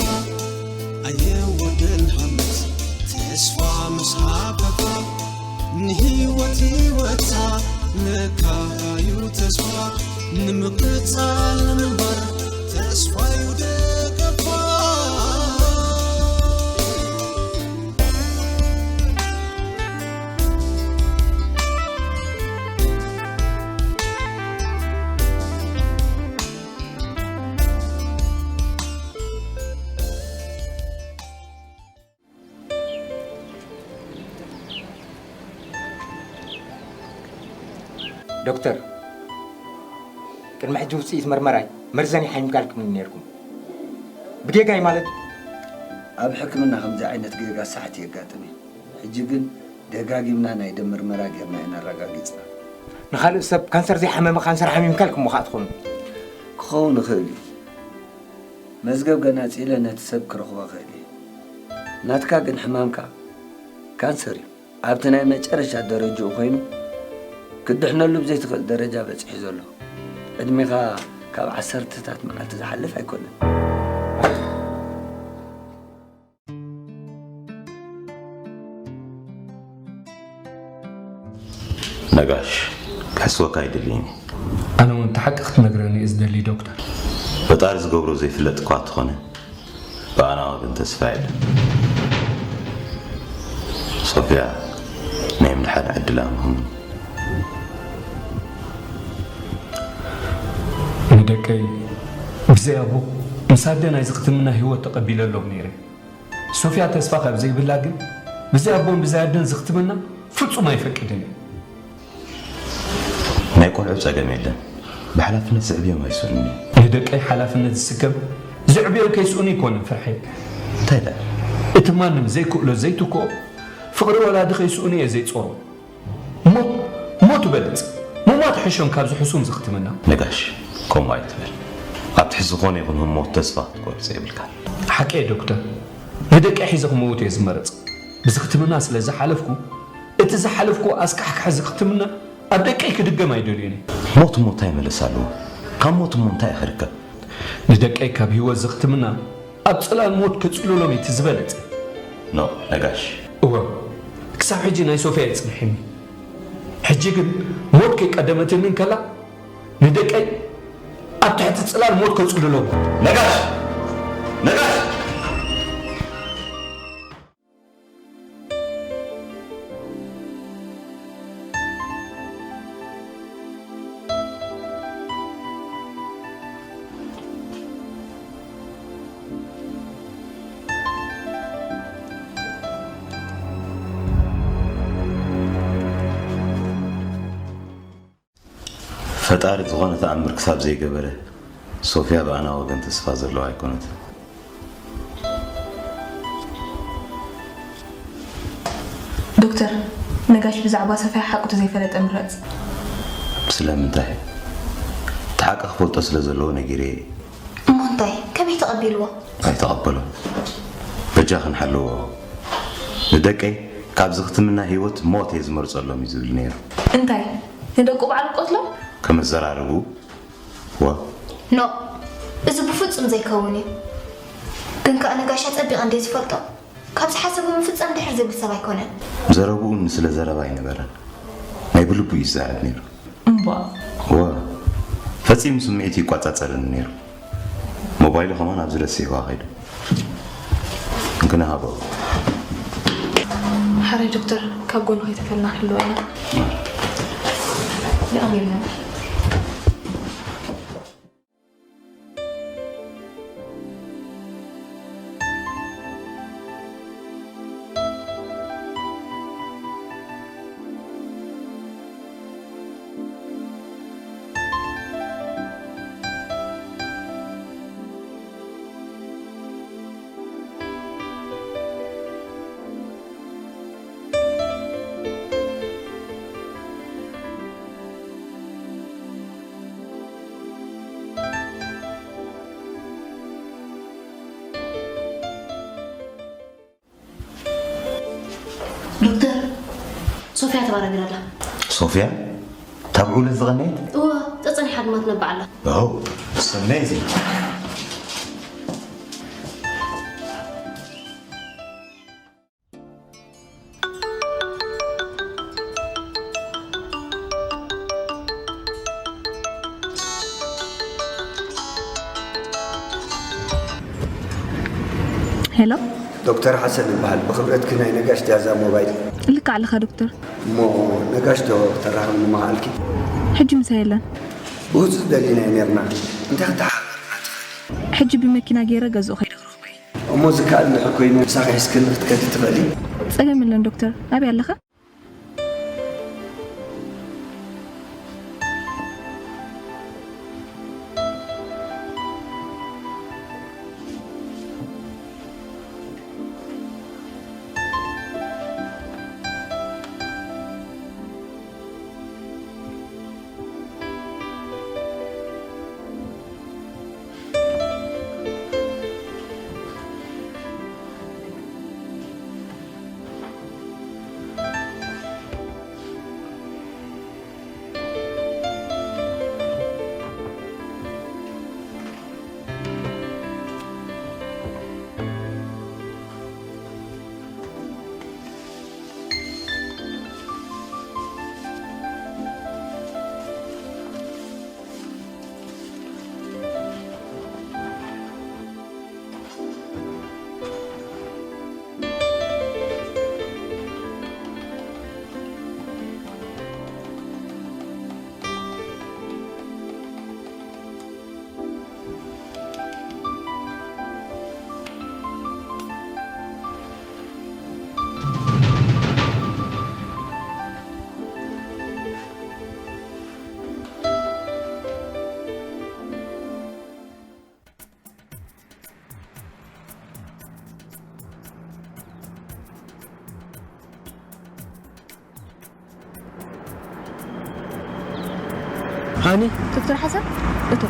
ኣየወደን ሃመት ተስፋ ምስ ሃፈፋ ንህይወት ህይወታ ለካዩ ተስፋ ንምቅጻል ንምንባር ተስፋዩ ደገፋ ዶክተር፣ ቅድሚ ሕጂ ውፅኢት መርመራይ መርዘን ይሓይምካልኩምኒ ነይርኩም። ብጌጋይ ማለት እዩ። ኣብ ሕክምና ከምዚ ዓይነት ጌጋ ሳሕቲ የጋጥም እዩ። ሕጂ ግን ደጋጊምና ናይ ደም ምርመራ ጌርና ኢና ኣረጋጊፅና። ንኻልእ ሰብ ካንሰር ዘይሓመመ ካንሰር ሓሚምካልኩሞ ከዓ ትኾኑ። ክኸውን ይኽእል እዩ። መዝገብ ገናፂለ ነቲ ሰብ ክረኽቦ እኽእል እየ። ናትካ ግን ሕማምካ ካንሰር እዩ። ኣብቲ ናይ መጨረሻ ደረጅኡ ኮይኑ ክትድሕነሉ ብዘይትኽእል ደረጃ በፂሑ ዘሎ። ዕድሜኻ ካብ ዓሰርተታት መዓልቲ ዝሓልፍ ኣይኮነን። ነጋሽ፣ ክሕስወካ ኣይደልይን እየ። ኣነ እውን እቲ ሓቂ ክትነግረኒ እየ ዝደሊ ዶክተር። ፈጣሪ ዝገብሮ ዘይፍለጥ እኳ እንተኾነ፣ ብኣና ወገን ተስፋ የለን። ሶፍያ ናይ ምድሓን ዕድላ ምህኑ። ንደቀይ ብዘይ ኣቦ ምስ ኣደ ናይ ዝኽትምና ህይወት ተቐቢለሎም ነይረ። ሶፍያ ተስፋ ካብ ዘይብላ ግን ብዘይ ኣቦን ብዘይ ኣደን ዝኽትምና ፍጹም ኣይፈቅድን እየ። ናይ ቆልዑ ጸገም የለን። ብሓላፍነት ዝዕብዮም ኣይስእኑን እዮም። ንደቀይ ሓላፍነት ዝስከም ዝዕብዮም ከይስእኑ ኣይኮነን ፍርሐይ። እንታይ ደኣ? እቲ ማንም ዘይክእሎ ዘይትክኦ ፍቕሪ ወላዲ ከይስእኑ እየ ዘይጾሮ። ሞት ሞት ይበልጽ። ምሟት ሕሾም ካብዚ ሕሱም ዝኽትምና። ነጋሽ፣ ከምኡ ኣይትበል። ኣብቲ ዝኾነ ይኹን ህሞት ተስፋ ክትቆርጽ የብልካን። ሓቀይ ዶክተር፣ ንደቀይ ሒዘ ክመውት እየ ዝመርጽ። ብዝኽትምና ስለ ዝሓለፍኩ፣ እቲ ዝሓለፍኩ ኣስካሕካሒ ዝኽትምና ኣብ ደቀይ ክድገም ኣይደልዮን እየ። ሞት እሞ እንታይ መለሳ ኣለዎ? ካብ ሞት እሞ እንታይ ኢኻ ርከብ? ንደቀይ ካብ ህይወት ዝኽትምና ኣብ ጽላል ሞት ከጽልሎም እዩ እቲ ዝበለጸ። ኖ ነጋሽ። እወ፣ ክሳብ ሕጂ ናይ ሶፍያ እዩ ጽንሒኒ። ሕጂ ግን ሞት ከይቀደመትኒ እንከላ ንደቀይ ኣብ ትሕቲ ጽላል ሞት ከጽልሎም። ነጋሽ! ነጋሽ! ፈጣሪ ዝኾነ ተኣምር ክሳብ ዘይገበረ፣ ሶፍያ ብኣና ወገን ተስፋ ዘለዋ ኣይኮነትን። ዶክተር፣ ነጋሽ ብዛዕባ ሶፍያ ሓቁ ተዘይፈለጠ ምረጽ። ስለምንታይ? እቲ ሓቂ ክፈልጦ ስለ ዘለዎ ነጊረዮ እየ። እሞ እንታይ? ከመይ ተቐቢልዎ? ኣይተቐበሎ። በጃ ክንሓልዎ። ንደቀይ ካብ ዝኽትምና ህይወት ሞት እየ ዝመርጸሎም እዩ ዝብል ነይሩ። እንታይ? ንደቁ ባዕሉ ቀትሎም? ከመዘራርቡ ዋ። ኖ፣ እዚ ብፍጹም ዘይከውን እዩ። ግን ከኣ ነጋሽ ኣጸቢቐ እንድየ ዝፈልጦ። ካብ ዝሓሰቦ ምፍጻም ድሕር ዝብል ሰብ ኣይኮነን። ዘረብኡ ንስለ ዘረባ ኣይነበረን። ናይ ብልቡ እዩ ዝዛረብ ነይሩ። እምባ። ዋ፣ ፈጺሙ ስምዒት ይቋጻጸርን ነይሩ። ሞባይሉ ከማን ኣብዚ ረሲዕዋ ከይዱ። እንክነ ሃቦ። ሓራይ ዶክተር፣ ካብ ጎኑ ከይተፈልና ክንህልዎ ኢና። የቐንየልና። ዶክተር፣ ሶፍያ ተባራቢራ ኣላ። ሶፍያ? እታ ብዕውለት ዝቐነየት? እወ፣ ጸጸኒሓ ድማ ትነብዕ ኣላ። ዋው፣ ሰናይ እዚ። ሄሎ፣ ዶክተር ሓሰን ይበሃል። ብኽብረትኪ ናይ ነጋሽ ድያ እዛ ሞባይል? ልክዕ ኣለኻ ዶክተር። እሞ ነጋሽ ዶ ክተራኽብኒ ምኸኣልኪ? ሕጂ ምሳይ የለን። ብህፁፅ ደሊናዮ ነይርና። እንታይ ክትሓባበርና ትኽእሊ? ሕጂ ብመኪና ገይረ ገዝኡ ከይደ ክረኽቦ እየ። እሞ ዝከኣል እንድሕር ኮይኑ ምሳኺ ሒዝክኒ ክትከዲ ትኽእሊ? ፀገም የለን ዶክተር። ኣበይ ኣለኻ? ኣኒ ዶክተር ሓሰን እቶ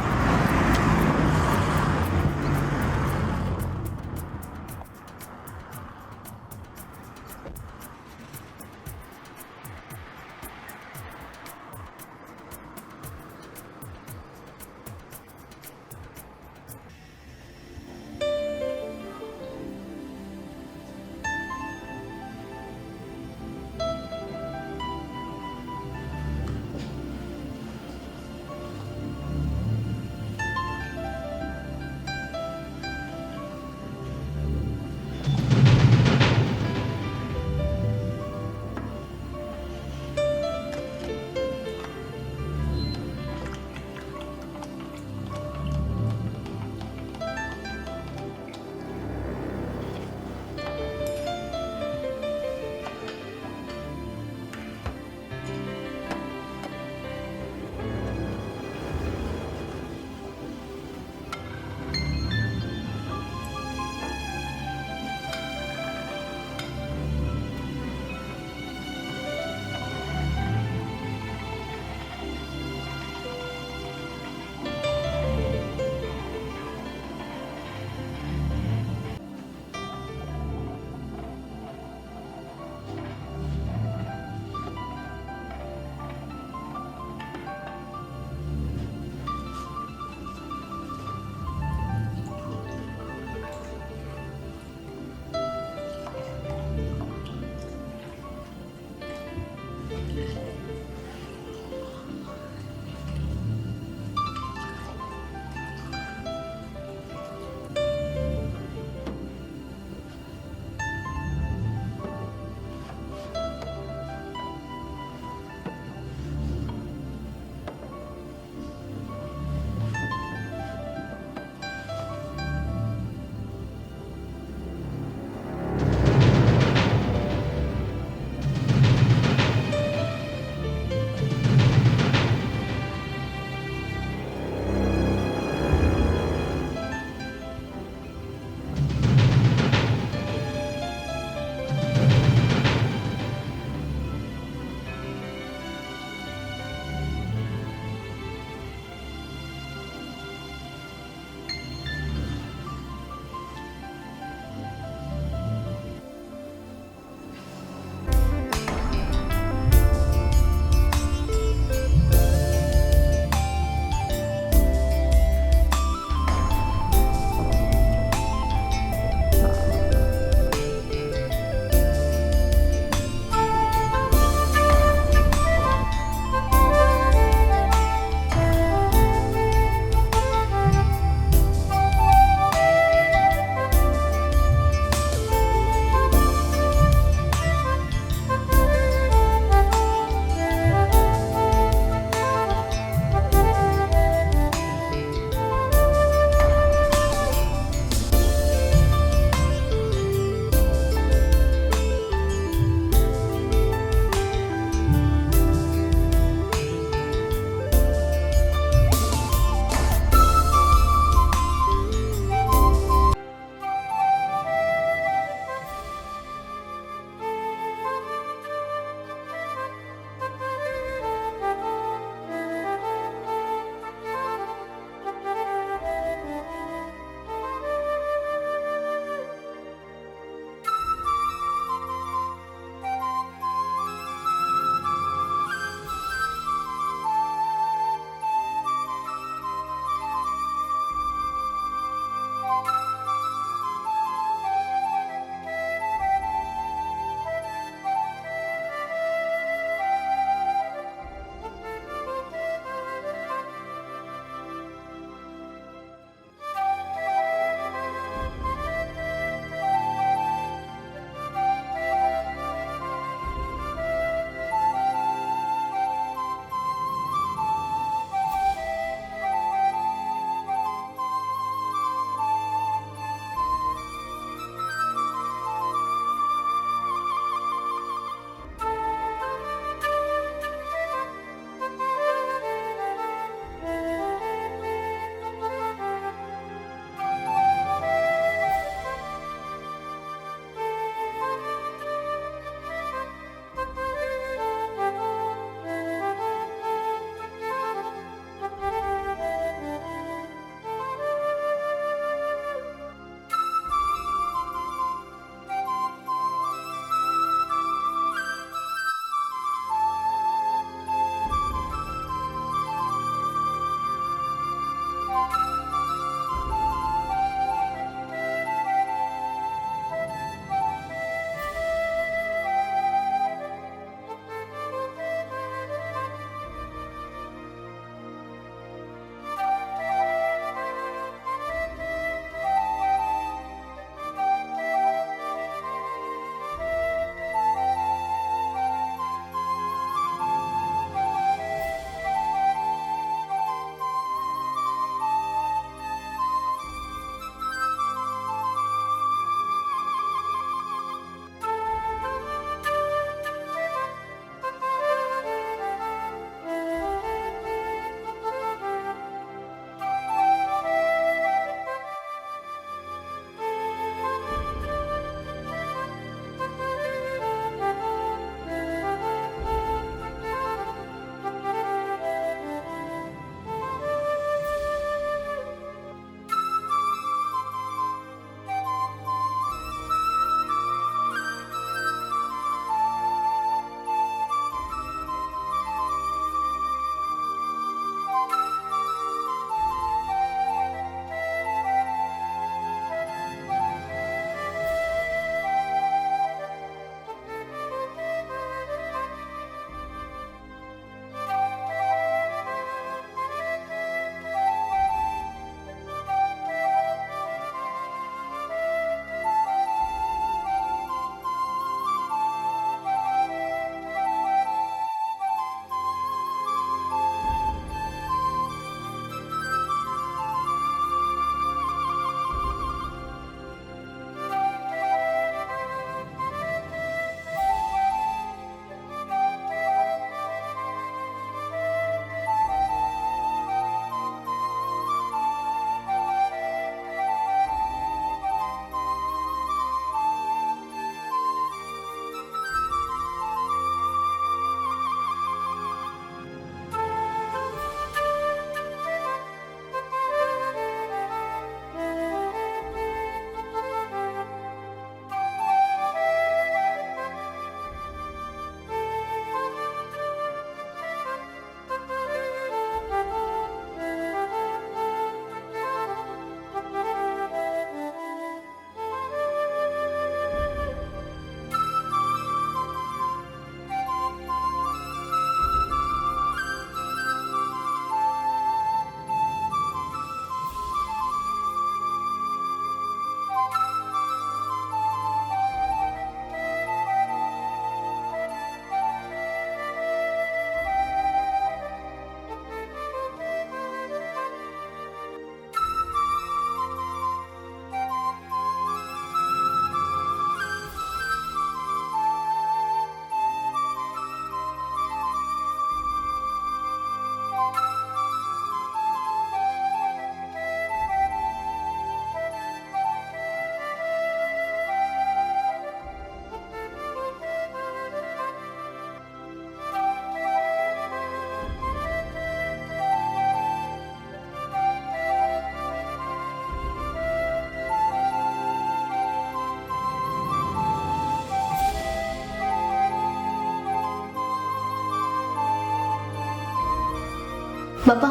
ባባ።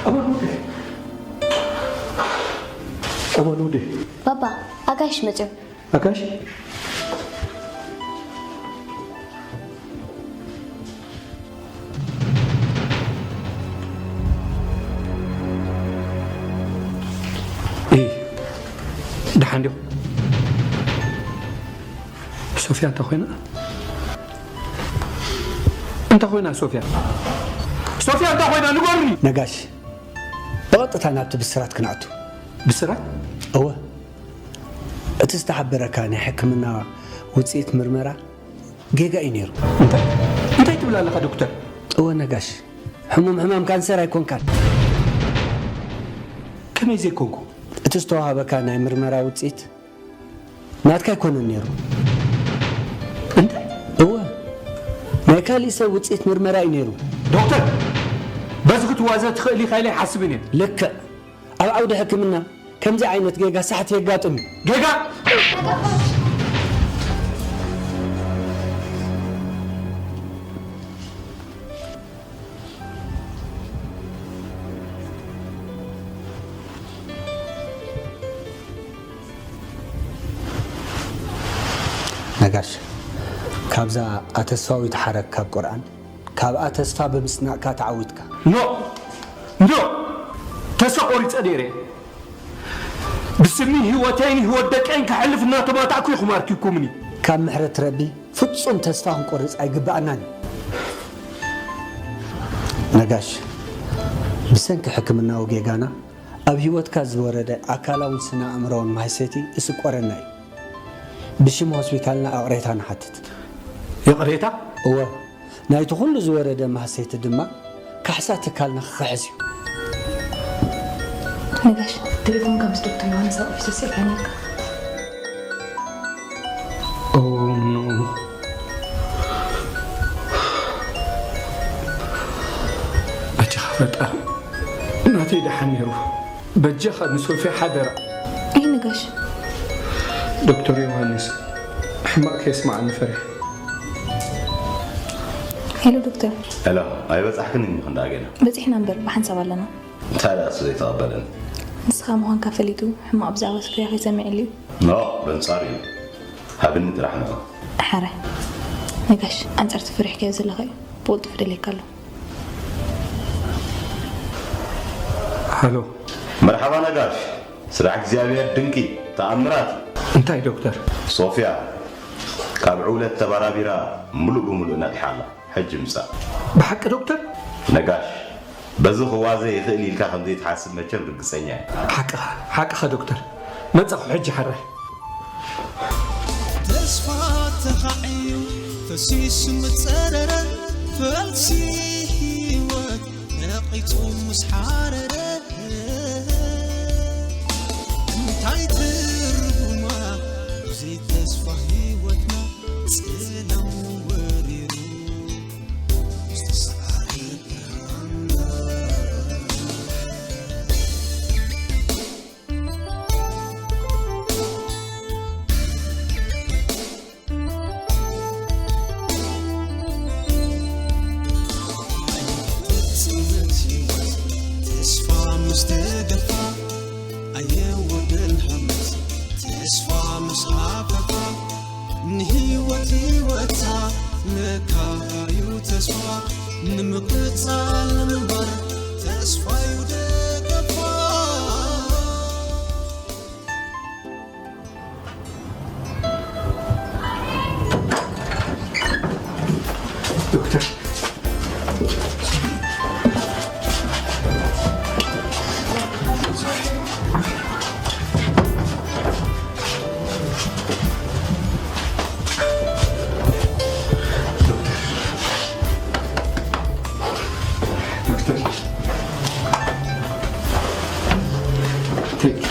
ኣማን ወደ ኣማን ወደ ባባ፣ ኣጋይሽ መጽዮም። ኣጋሽ እ ደሓን ዲኹም? ሶፊያ እንታይ ኮይና? እንታይ ኮይና ሶፊያ? ሶፊያ እንታይ ኮይና ንገሩኒ። ነጋሽ፣ ብቐጥታ ናብቲ ብስራት ክንኣቱ። ብስራት? እወ፣ እቲ ዝተሓበረካ ናይ ሕክምና ውፅኢት ምርመራ ጌጋ እዩ ነይሩ። እንታይ እንታይ ትብል ኣለኻ ዶክተር? እወ ነጋሽ፣ ሕሙም ሕማም ካንሰር ኣይኮንካን። ከመይ ዘይኮንኩ? እቲ ዝተዋሃበካ ናይ ምርመራ ውፅኢት ናትካ ኣይኮነን ነይሩ። እንታይ? እወ፣ ናይ ካሊእ ሰብ ውፅኢት ምርመራ እዩ ነይሩ። ዶክተር፣ በዚ ክትዋዘ ትኽእል ኢኻ ኢለ ኣይሓስብን እየ። ልክዕ፣ ኣብ ዓውዲ ሕክምና ከምዚ ዓይነት ጌጋ ሳሕቲ የጋጥም እዩ። ጌጋ? ነጋሽ፣ ካብዛ ኣተስፋዊት ሓረግ ካብ ቁርኣን፣ ካብኣ ተስፋ ብምስናእካ ተዓዊትካ። ኖ ኖ፣ ተስፋ ቆሪፀ ነይረ። ብስሚ ህይወተይን ህይወት ደቀይን ከሕልፍ እናተማታእኩ ኢኹም ኣርኪብኩምኒ። ካብ ምሕረት ረቢ ፍጹም ተስፋ ክንቆርጽ ኣይግብኣናን እዩ። ነጋሽ፣ ብሰንኪ ሕክምናዊ ጌጋና ኣብ ህይወትካ ዝወረደ ኣካላውን ስነ ኣእምሮውን ማህሰይቲ እስቆረና እዩ። ብሽም ሆስፒታልና ኣቕሬታ ንሓትት። ይቕሬታ? እወ፣ ናይቲ ኩሉ ዝወረደ ማህሰይቲ ድማ ካሕሳ ትካልና ክኽሕስ እዩ። ነጋሽ፣ ቴሌፎንካ ምስ ዶክተር ዮሃንስ ኣብ ኦፊስ ወሲድካ ነርካ። Oh no። ኣጆኻ ፈጣሪ ናተይ ደሓን ነይሩ። በጃኻ ንሶፊያ ሓደራ። ኣይ ነጋሽ። ዶክተር ዮሃንስ ሕማቕ ከየስምዓኒ ፈሪሐ። ሄሎ ዶክተር። ሄሎ፣ ኣይበጻሕክን እንዲኹ እንዳ ገና። በጺሕና እምበር ብሓንሳብ ኣለና። እንታይ ደኣ እሱ ዘይተቐበለኒ? ንስኻ ምዃንካ ፈሊጡ ሕማቕ ብዛዕባ ሶፊያ ከይሰምዐሉ እዩ። ኖ፣ በንጻሩ እዩ። ሃብኒ ጥራሕ ንዑ። ሓራይ ነጋሽ፣ ኣንጻር እቲ ፈሪሕካዮ ዘለኻ እዩ ብቕልጡፍ ደልየካ ኣሎ። ሃሎ። መርሓባ ነጋሽ፣ ስራሕ እግዚኣብሔር ድንቂ ተኣምራት እዩ። እንታይ ዶክተር? ሶፊያ ካብ ዕውለት ተባራቢራ ሙሉእ ብሙሉእ ነቒሓ ኣላ። ሕጂ ምጻእ። ብሓቂ ዶክተር? ነጋሽ፣ በዚ ክዋዘ ይኽእል ኢልካ ከም ዘይትሓስብ መቸም ርግጸኛ እየ። ሓቅኻ፣ ሓቅኻ ዶክተር። መጻኹ ሕጂ ሓራይ። ተስፋ ተኻዕዩ ፈሲሱ ምጸረረ፣ ፈልሲ ህይወት ነቒጹ ምስ ሓረረ፣ እንታይ ትርጉማ ብዘይ ተስፋ ህይወትና ጽላም ወሪሩ ዝተሰዓረ ብርሃንና። ተስፋ ምስ ተገፋ ኣየወደን ሃመት ተስፋ ምስ ሃፈፋ ንህይወት ህይወታ ለካዩ ተስፋ ንምቅጻል ንምንባር ተስፋዩ ደገፋ። ዶክተር። ዶክተር። ቴክ።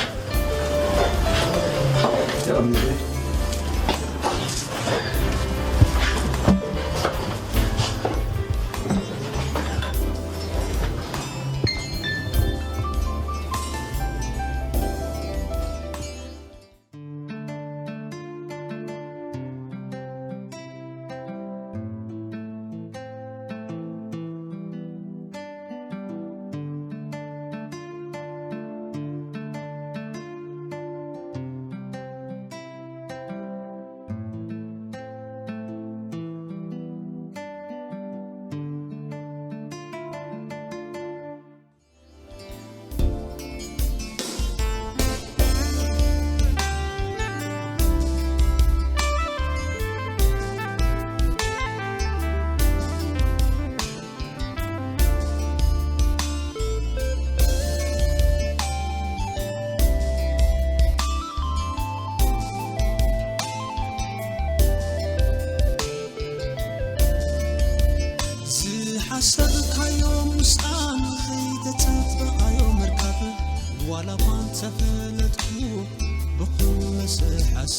ስሓሰ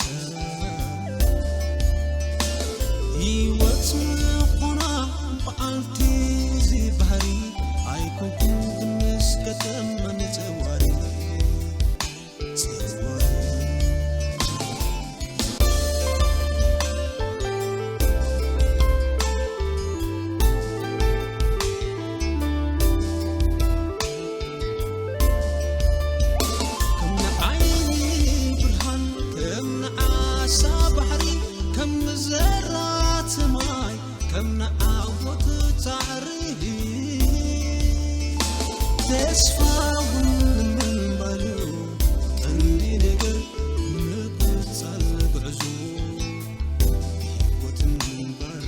ህይወት ምኾና በዓልቲ እዚ ባህሪ ኣይኮንኩን ክንስ ከተማ ንጸዋሪ ተስፋ እውን ምንባር እዩ ቀንዲ ነገር። ምቅጻል ጉዕዞ ህይወትን ምንባር።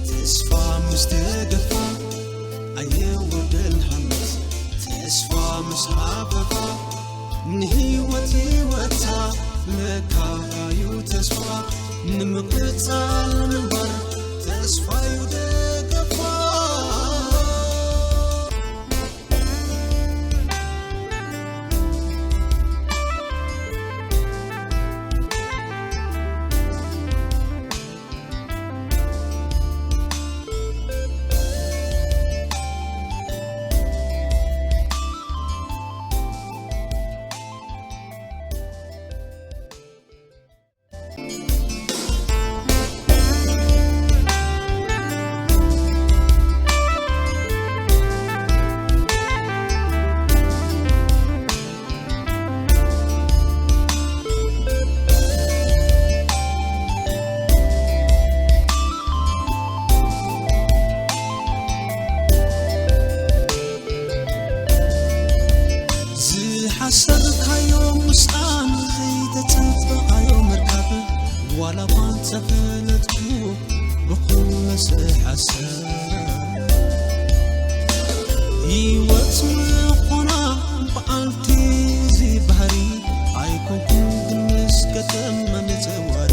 ተስፋ ምስ ተገፋ ኣየወደን ሃመት። ተስፋ ምስ ሃፈፋ ንህይወት ህይወታ ለካ እዩ ተስፋ። ንምቅጻል ምንባር ተስፋ እዩ ደገፋ። ዝሓሰብካዮ ምስኣን ዘይተጸበቓዮ ምርካብ ዋላ እኳ እንተፈለጥኩ ብኹሉ ስሓሰብ ህይወት ምኾና በዓልቲ እዚ ባህሪ ኣይኮንኩን ግን ምስ ከተማ መጸዋሪ